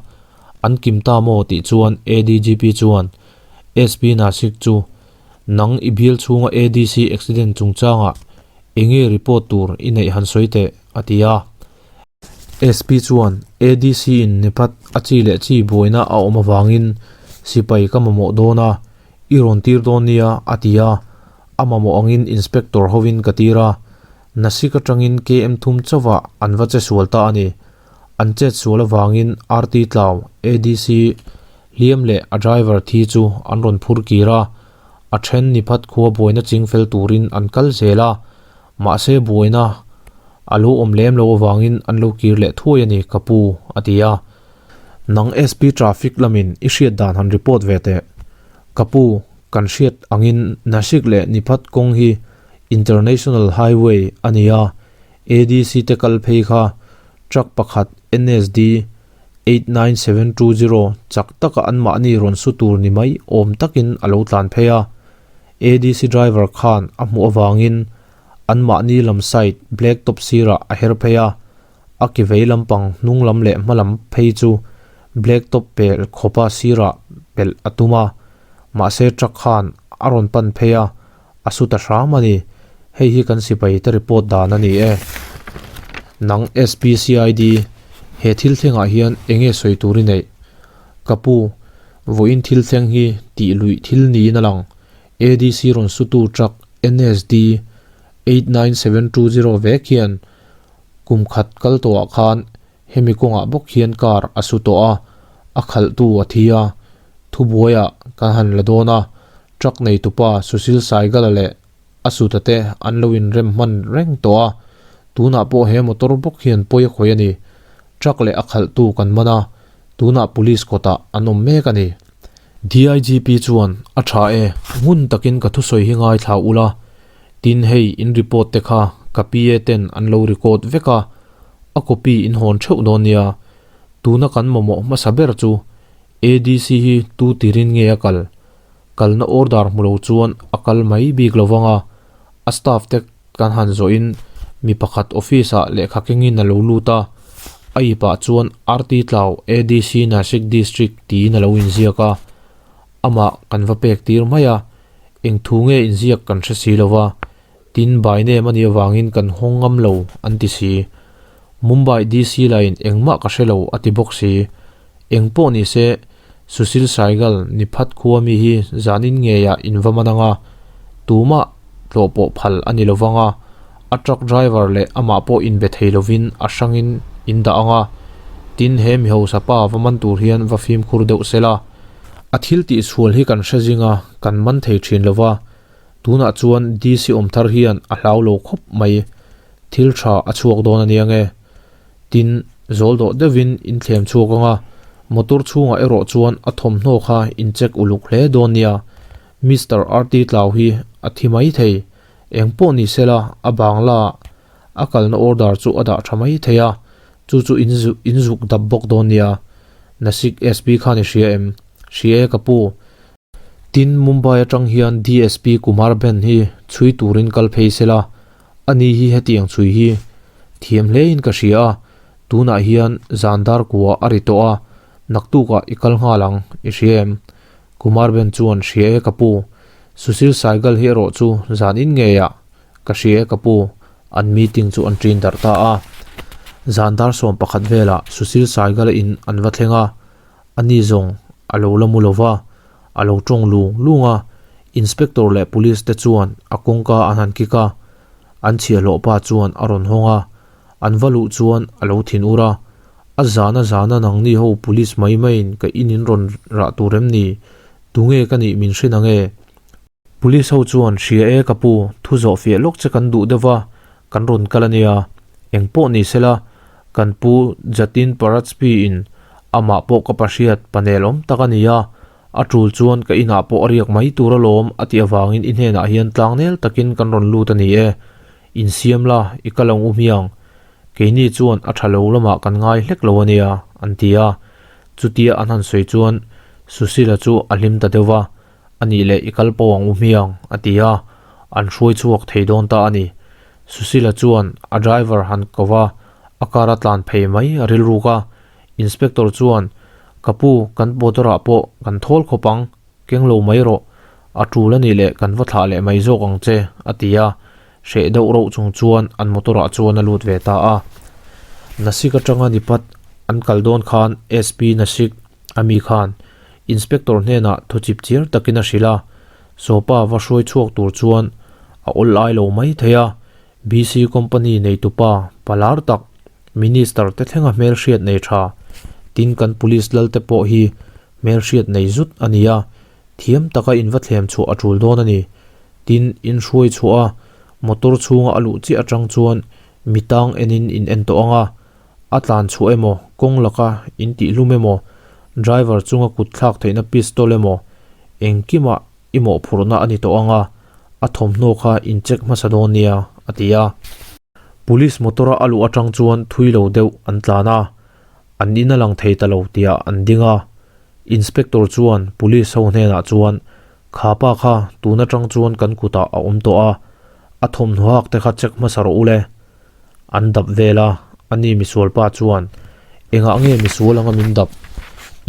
an kim ta maw tih chuan ADGP chuan SP Nasik chu nang i bial chhunga ADC accident chungchangah enge report tur i neih han sawi teh a ti a. SP chuan ADC in Nephat a chi leh chi buaina a awm avangin sipai ka mamawh dawn a, i rawn tir dawn nia a ti a, a mamawh angin Inspector hovin ka tir a, Nasik atangin KM thum chauhah an va che sual ta a ni. An chet sual avangin RT Tlau, ADC, hliam leh a driver thi chu an rawn phur kir a, a then Nephat khua buaina chingfel turin an kal zel a, Mahse buaina a lo awm lem lo avangin an lo kir leh thuai a ni ka pu, a ti a. Nang SP traffic lamin i hriat dan han report ve teh. Ka pu, kan hriat angin Nashik leh Niphat kawng hi International Highway a ni a, ADC te kal phei kha truck pakhat NSD 89720 chak taka anmahni rawn su tur ni mai awm takin a lo tlan phei a. ADC driver khan a hmuh avangin anmahni lam side black top sirah a her phei a, a ki vei lampang hnung lam leh hma lam phei chu black top pel khawpa sirah pelh a tum a, mahse truck khan a rawn pan phei a, a su ta hram a ni. Hei hi kan sipai te report dan a ni e. Nang SPCID, he thil thlengah hian enge sawi tur i neih? Ka pu, vawiin thil thleng hi tih luih thil niin a lang. ADC rawn sutu truck NSD 89720 vek hian kum khat kal tawhah khan hemi kawngah bawk hian car a su tawh a, a khalhtu a thi a. Thubuaiah kan han la dawn a, truck neitupa Sushil Saigal-a leh a suta te an lo inrem hman reng tawh a, tunah pawh he motor bawk hian pawi a khawih a ni. Truck leh a khalhtu kan man a, tunah police kawtah an awm mek a ni. DIGP chuan, A tha e, ngun takin ka thusawi hi ngaithla ula, tin hei in report te kha ka PA ten an lo record vek a, a copy in hawn theuh dawn nia. Tuna kan mamawh hmasa ber chu ADC hi tu tirin nge a kal? Kalna order hmu lo chuan a kal mai bik lo vang a, a staff te kan han zawhin mi pakhat office ah lehkha kengin a lo lut a, a ipah chuan RT Tlau ADC Nashik District tiin a lo inziak a, amah kan va pek tir mai a, eng thu nge inziak kan hre si lo va, tin by name a nih avangin kan hawng ngam lo an ti si. Mumbai DC lain engmah ka hre lo a ti bawk si. Eng pawh ni se, Sushil Saigal ni phat khua mi hi zanin ngeiah in va man ang a, tumah tlawh pawh phal a ni lo vang a, a truck driver leh amah pawh inbe thei lovin a hrangin in dah ang a, tin he mi hausa pa va man tur hian va fimkhur deuh se la. A thil tihsual hi kan hre zing a, kan man thei thin lo va, tunah chuan DC awm thar hian a hlau lo khawp mai, thil tha a chhuak dawn a nia nge. Tin, zawl dawh deuhin in thlem chhuak ang a, motor chhungah erawh chuan a thawmhnaw kha in check uluk hle dawn nia. Mister RT Tlau hi a thi mai thei. Eng pawh ni sela, a bangla a kalna order chu a dah tha mai thei a, chu chu in in zuk dap bawk dawn nia. Nasik SP khan i hria em? Hria e ka pu. Tin, Mumbai atang hian DSP Kumar Ben hi chhui turin kal phei sela, Ani hi hetiang chhui hi thiam hlein ka hria a, tunah hian zan dar kua a ri tawh a, naktukah i kal nghal ang, i hria em? Kumar Ben chuan hria e ka pu, Sushil Saigal hi erawh chu zan in ngeiah ka hria e ka pu, an meeting chu an ṭin darh ta a. Zan dar 11 velah Sushil Saigal-a in an va thleng a, ani zawng a lo la mu lova, a lo tawng lung lung a, Inspector leh Police te chuan a kawngka an han kick a, an chhiahhlawh pa chuan a rawn hawng a, an va luh chuan a lo thin ur a, A zana zana nangni ho Police mai maiin ka in in rawn rah tur em ni? Tunge ka nih min hrin ange? Police ho chuan hria e ka pu, thu zawh fiah lawk che kan duh deuh va, kan rawn kal a nia. Eng pawh ni sela, kan pu Jatin Paratspi in amah pawh ka pahriat panel awm tak a ni a, a tul chuan ka inah pawh a riak mai tur alawm a tih avangin i hnenah hian tlangnel takin kan rawn lut a ni e. Insiam la, i kal ang u hmiang. Keini chuan a tha lo lamah kan ngai hlek lo a nia, an ti a. Chutia an han sawi chuan Sushila chu a hlim ta deuh va. A nih leh i kal pawh ang u hmiang, a ti a, an hruai chhuak thei dawn ta a ni. Susila chuan a driver han ko va, a car a tlan phei mai a rilruk a. Inspector chuan, Ka pu, kan motor-ah pawh kan thawl khawp ang, keng lo mai rawh. A tul a nih leh kan va thlah leh mai zawk ang che, a ti a. Hreh deuh rauh chung chuan an motor-ah chuan a lut ve ta a. Nasik atanga nipat an kal dawn khan SP Nasik a mi khan Inspector hnenah thu chip chiar takin a hrilh a, Sopa va hruai chhuak tur chuan a awl ai lo mai thei a, BC company neitupa palar tak Minister te thlenga hmelhriat nei tha, tin kan Police lal te pawh hi hmelhriat nei zut a ni a, thiam taka in va thlem chhuah a tul dawn a ni. Tin, in hruai chhuah a, motor chhunga a luh chiah atang chuan mi tang enin in en tawh ang a, a tlan chhuah emaw, kawng laka in tihhlum emaw, driver chunga kut thlak theihna pistol emaw, engkimah i mawhphurhna a ni tawh ang a, a thawmhnaw kha in check hmasa dawn nia, a ti a. Police motor-a a luh atang chuan thui lo deuh an tlan a, an in a lang thei ta lo tihah an ding a. Inspector chuan police ho hnenah chuan, Kha pa kha tun atang chuan kan kutah a awm tawh a, a thawmhnaw hak te kha check hmasa rawh u le. An dap vel a, ani misual pa chuan, Engah nge misual anga min dap?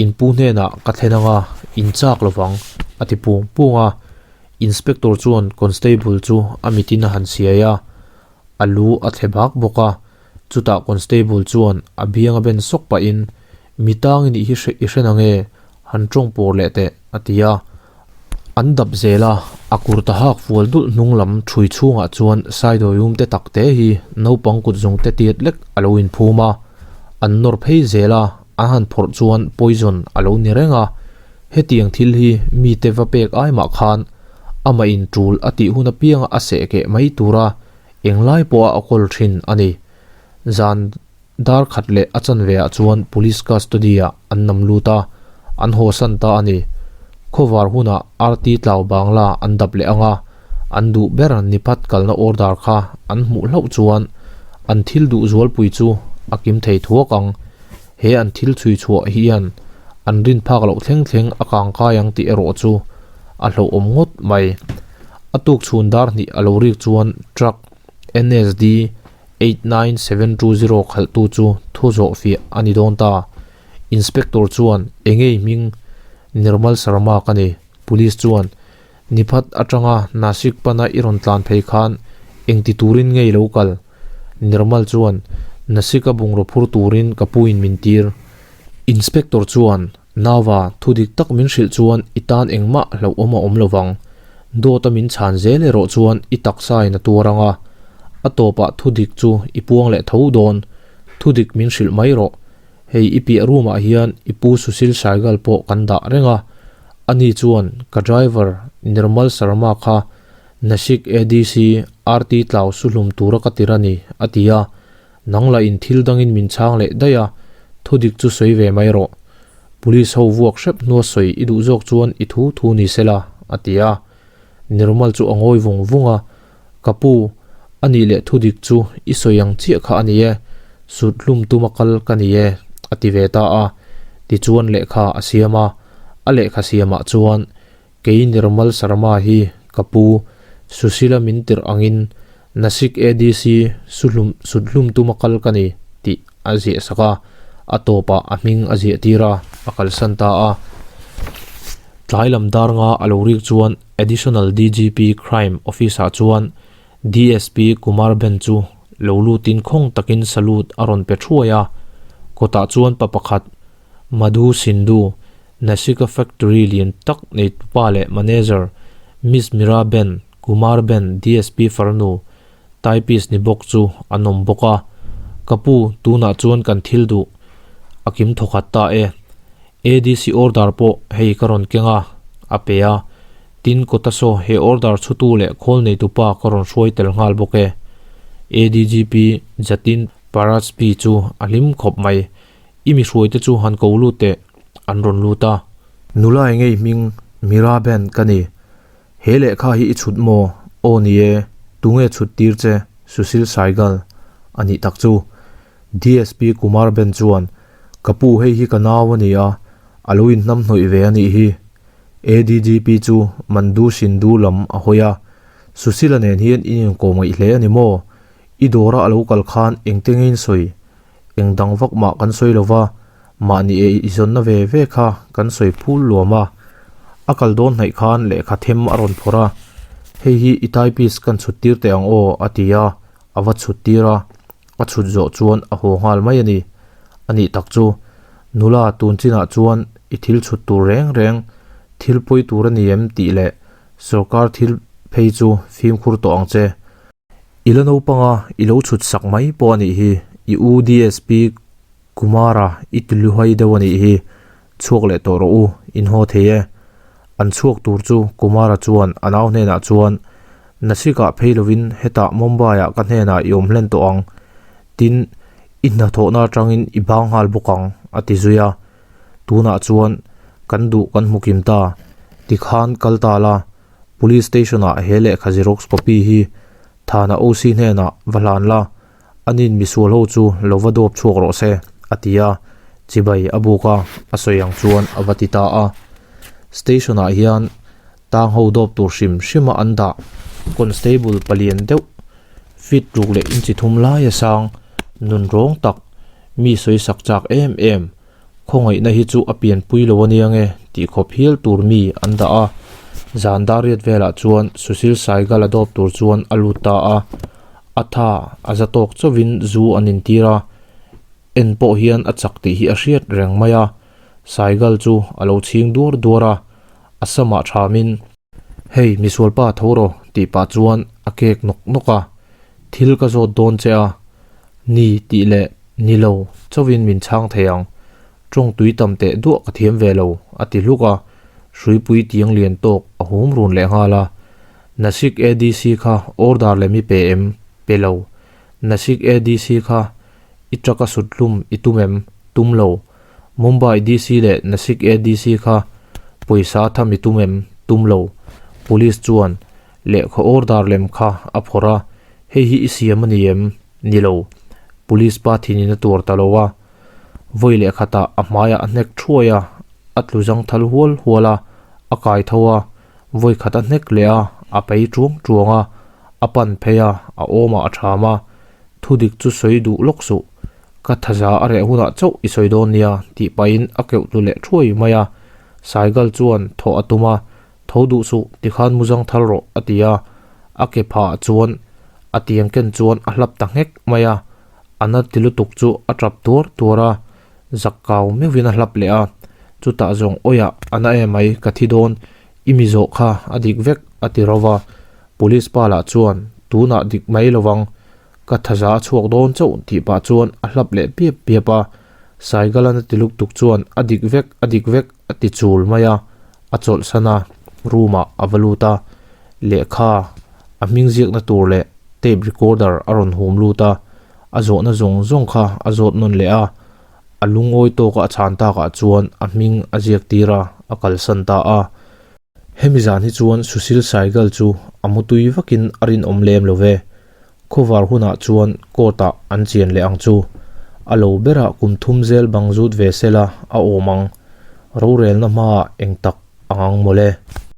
In pu hnenah ka thlen anga in chak lovang, a ti pung pung a. Inspector chuan constable chu a mitin a han siai a, a lu a thle bak bawk a. Chutah constable chuan a biang a ben sawk pahin, Mi tang i nih hi i hre na nge? Han tawng pawr leh teh, a ti a. An dap zel a, a kurta hak fual dulh hnung lam ṭhui chhungah chuan saidawium te tak te hi naupang kut zawng te tiat lek a lo inphum a. An nawr phei zel a, an han phawrh chuan poison a lo ni reng a. Hetiang thil hi mite va pek ai mah khan amah in ṭul a tih hun apianga a seh keh mai tura englai pawha a kawl ṭhin a ni. Zan Dar khat leh a chanve ah chuan Police custody ah an nam lut a, an haw san ta a ni. Khawvar hunah RT Tlau Bangla an dap leh ang a, an duh ber Niphat kalna order kha an hmuh hlauh chuan an thil duh zualpui chu a kim thei thuak ang. He an thil chhui chhuah hian an rin phak loh thleng thleng a kang kai ang tih erawh chu a hlauhawm ngawt mai. A tuk chhun dar hnih a lo rik chuan truck NSD 89720 khalhtu chu thu zawh fiah a ni dawn ta. Inspector chuan, Engei hming Nirmal Sharma ka ni. Police chuan, Niphat atanga Nashik pana i rawn tlan phei khan engti turin nge i lo kal? Nirmal chuan, Nashik-a bungraw phur turin ka puin min tir. Inspector chuan, Nauva, thu dik tak min hrilh chuan i tan engmah hlauhawm a awm lo vang. Dawta min chhan zel erawh chuan i taksa in a tuar ang a, a tawpah thu dik chu i puang leh tho dawn. Thu dik min hrilh mai rawh. Hei i piah room ah hian i pu Sushil Saigal pawh kan dah reng a. Ani chuan ka driver Nirmal Sharma kha Nashik ADC RT Tlau su hlum tura ka tir a ni, a ti a. Nang lah in thil dangin min chhang leh daih a, thu dik chu sawi ve mai rawh. Police ho vuak hrep hnua sawi i duh zawk chuan i thu thu ni se la, a ti a. Nirmal chu a ngawi vung vung a, Ka pu, a nih leh thu dik chu i sawi ang chiah kha a ni e, sut hlum tuma kal ka ni e, a ti ve ta a. Tichuan lehkha a siam a, a lehkha siamah chuan Kei Nirmal Sharma hi ka pu Sushila min tirh angin Nashik ADC suhlum suthlum tuma kal ka ni tih a ziah sak a, a tawpah a hming a ziah tir a, a kalsan ta a. Tlai lam dar nga a lo rik chuan Additional DGP Crime Office-ah chuan DSP Kumar Ben chu lo lutin khawng takin salute a rawn pe thuai a, kawtah chuan pa pakhat Madhu Sindhu Nasika factory lian tak neitupa leh manager Miss Mira Ben, Kumar Ben, DSP farnu, typist ni bawk chu an awm bawk a. Ka pu, tunah chuan kan thil duh a kim thawkhat ta e. ADC order pawh hei ka rawn keng a, a pe a. Tin, kawta saw he order chhutu leh khawl neitupa ka rawn hruai tel nghal bawk e. ADGP Jatin Parajpi chu a hlim khawp mai. I mi hruaite chu han ko lut teh, an rawn lut a. Nula engei hming Mira Band ka ni. He lehkha hi i chhut maw? Aw ni e, tunge chhut tir che? Sushil Saigal a nih tak chu. DSP Kumar Band chuan, Ka pu hei hi ka nau a ni a, a lo inhnamhnawih ve a nih hi. ADGP chu Mandu Sindhu lam a hawi a, Sushila nen hian in inkawm ngaih hle a ni maw? I dawra a lo kal khan engte nge in sawi? Eng dang vak mah kan sawi lo va, mahni ei i zawnna ve ve kha kan sawi phul luam a. A kal dawn hnaih khan lehkha them a rawn phawrh a, Hei hi i typist kan chhut tir teh ang aw a ti a, a va chhut tir a, a chhut zawh chuan a haw nghal mai a ni. A nih tak chu, nula tun chinah chuan i thil chhut tur reng reng thil pawi tur a ni em tih leh sawrkar thil phei chu fimkhur tawh ang che. I la naupanga i lo chhut sak mai pawh a nih hi, i u DSP Kumara i ti luhai deuh a nih hi, chhuak leh tawh rawh u, in haw thei e. An chhuak tur chu Kumara chuan a nau hnenah chuan, Nasik-ah phei lovin hetah Mumbai-ah ka hnenah i awm hlen tawh ang, tin i hnathawhna atangin i bang nghal bawk ang, a ti zui a. Tunah chuan kan duh kan hmu kim ta, tikhan kal ta la, Police Station ah he lehkha xerox copy hi Thana OC hnenah va hlan la, anin misual ho chu lo va dawp chhuak rawh se, a ti a, chibai a buk a, a sawi ang chuan a va ti ta a. Station ah hian tang ho dawp tur hrim hrim a an dah constable palian deuh feet ruk leh inchi thum lai a sang nun rawng tak mi sawi sak chak em em Khawngaihna hi chu a pianpui lo ania nge tih khawp hial tur mi an dah a, zan dar riat velah chuan Sushil Saigal a dawp tur chuan a lut ta a, a tha a za tawk chauhin zu an intir a, en pawh hian a chak tih hi a hriat reng mai a, Saigal chu a lo chhing duar duar a, a samah thamin. Hei misualpa tho rawh tih pah chuan a kek nawk nawk a, thil ka zawt dawn che a, ni tih leh ni lo chauhin min chhang thei ang, tawng tui tam teh duah ka thiam ve lo a ti hluk a, hruipui tiang lian tawk a hum run leh nghal a, Nasik ADC kha order lem i pe em? Pe lo. Nasik ADC kha i truck a sut hlum i tum em? Tum lo. Mumbai DC leh Nasik ADC kha pawisa tham i tum em? Tum lo. Police chuan lehkha order lem kha a phawrh a, hei hi i siam a ni em? Ni lo. Police pa thinin a tuar ta lo a. Vawi lehkhatah a hmaiah a hnek thuai a, a tlu zang thal hual hual a, a kai tho a, vawi khat a hnek leh a, a pei tuang tuang a, a pan phei a, a awmah a tham a. Thudik chu sawi duh lawk suh. Ka thaza a reh hunah chauh i sawi dawn nia tih pahin a keuh tlu leh thuai mai a. Saigal chuan thawh a tum a, Tho duh suh, tikhan mu zang thal rawh a ti a. A ke phah chuan a tiang ken chuan a hlap ta nghek mai a. A na ti lutuk chu a tap tuar tuar a, zak kau meuhin a hlap leh a. Chutah zawng awiah a na em mai ka thi dawn, i mi zawh kha a dik vek a ti ro va. Police pa lah chuan tunah dik mai lovang Ka thaza a chhuak dawn chauh tih pah chuan a hlap leh piap piap a, Saigalan a ti luktuk chuan a dik vek, a dik vek a ti chul mai a, a chawlhsan a, room ah a va lut a, lehkha a hming ziakna tur leh tape recorder a rawn hum lut a, a zawhna zawng zawng kha a zawt nawn leh a, a lungawi tawka a chhan takah chuan a hming a ziak tir a, a kalsan ta a. Hemi zan hi chuan Sushil Saigal chu a mutui vakin a rinawm lem lo ve. Khawvar hunah chuan court ah an chian leh ang chu. A lo berah kum thum zel bang zut ve sela a awm ang. Rorelna hmaah eng tak ang ang mawle.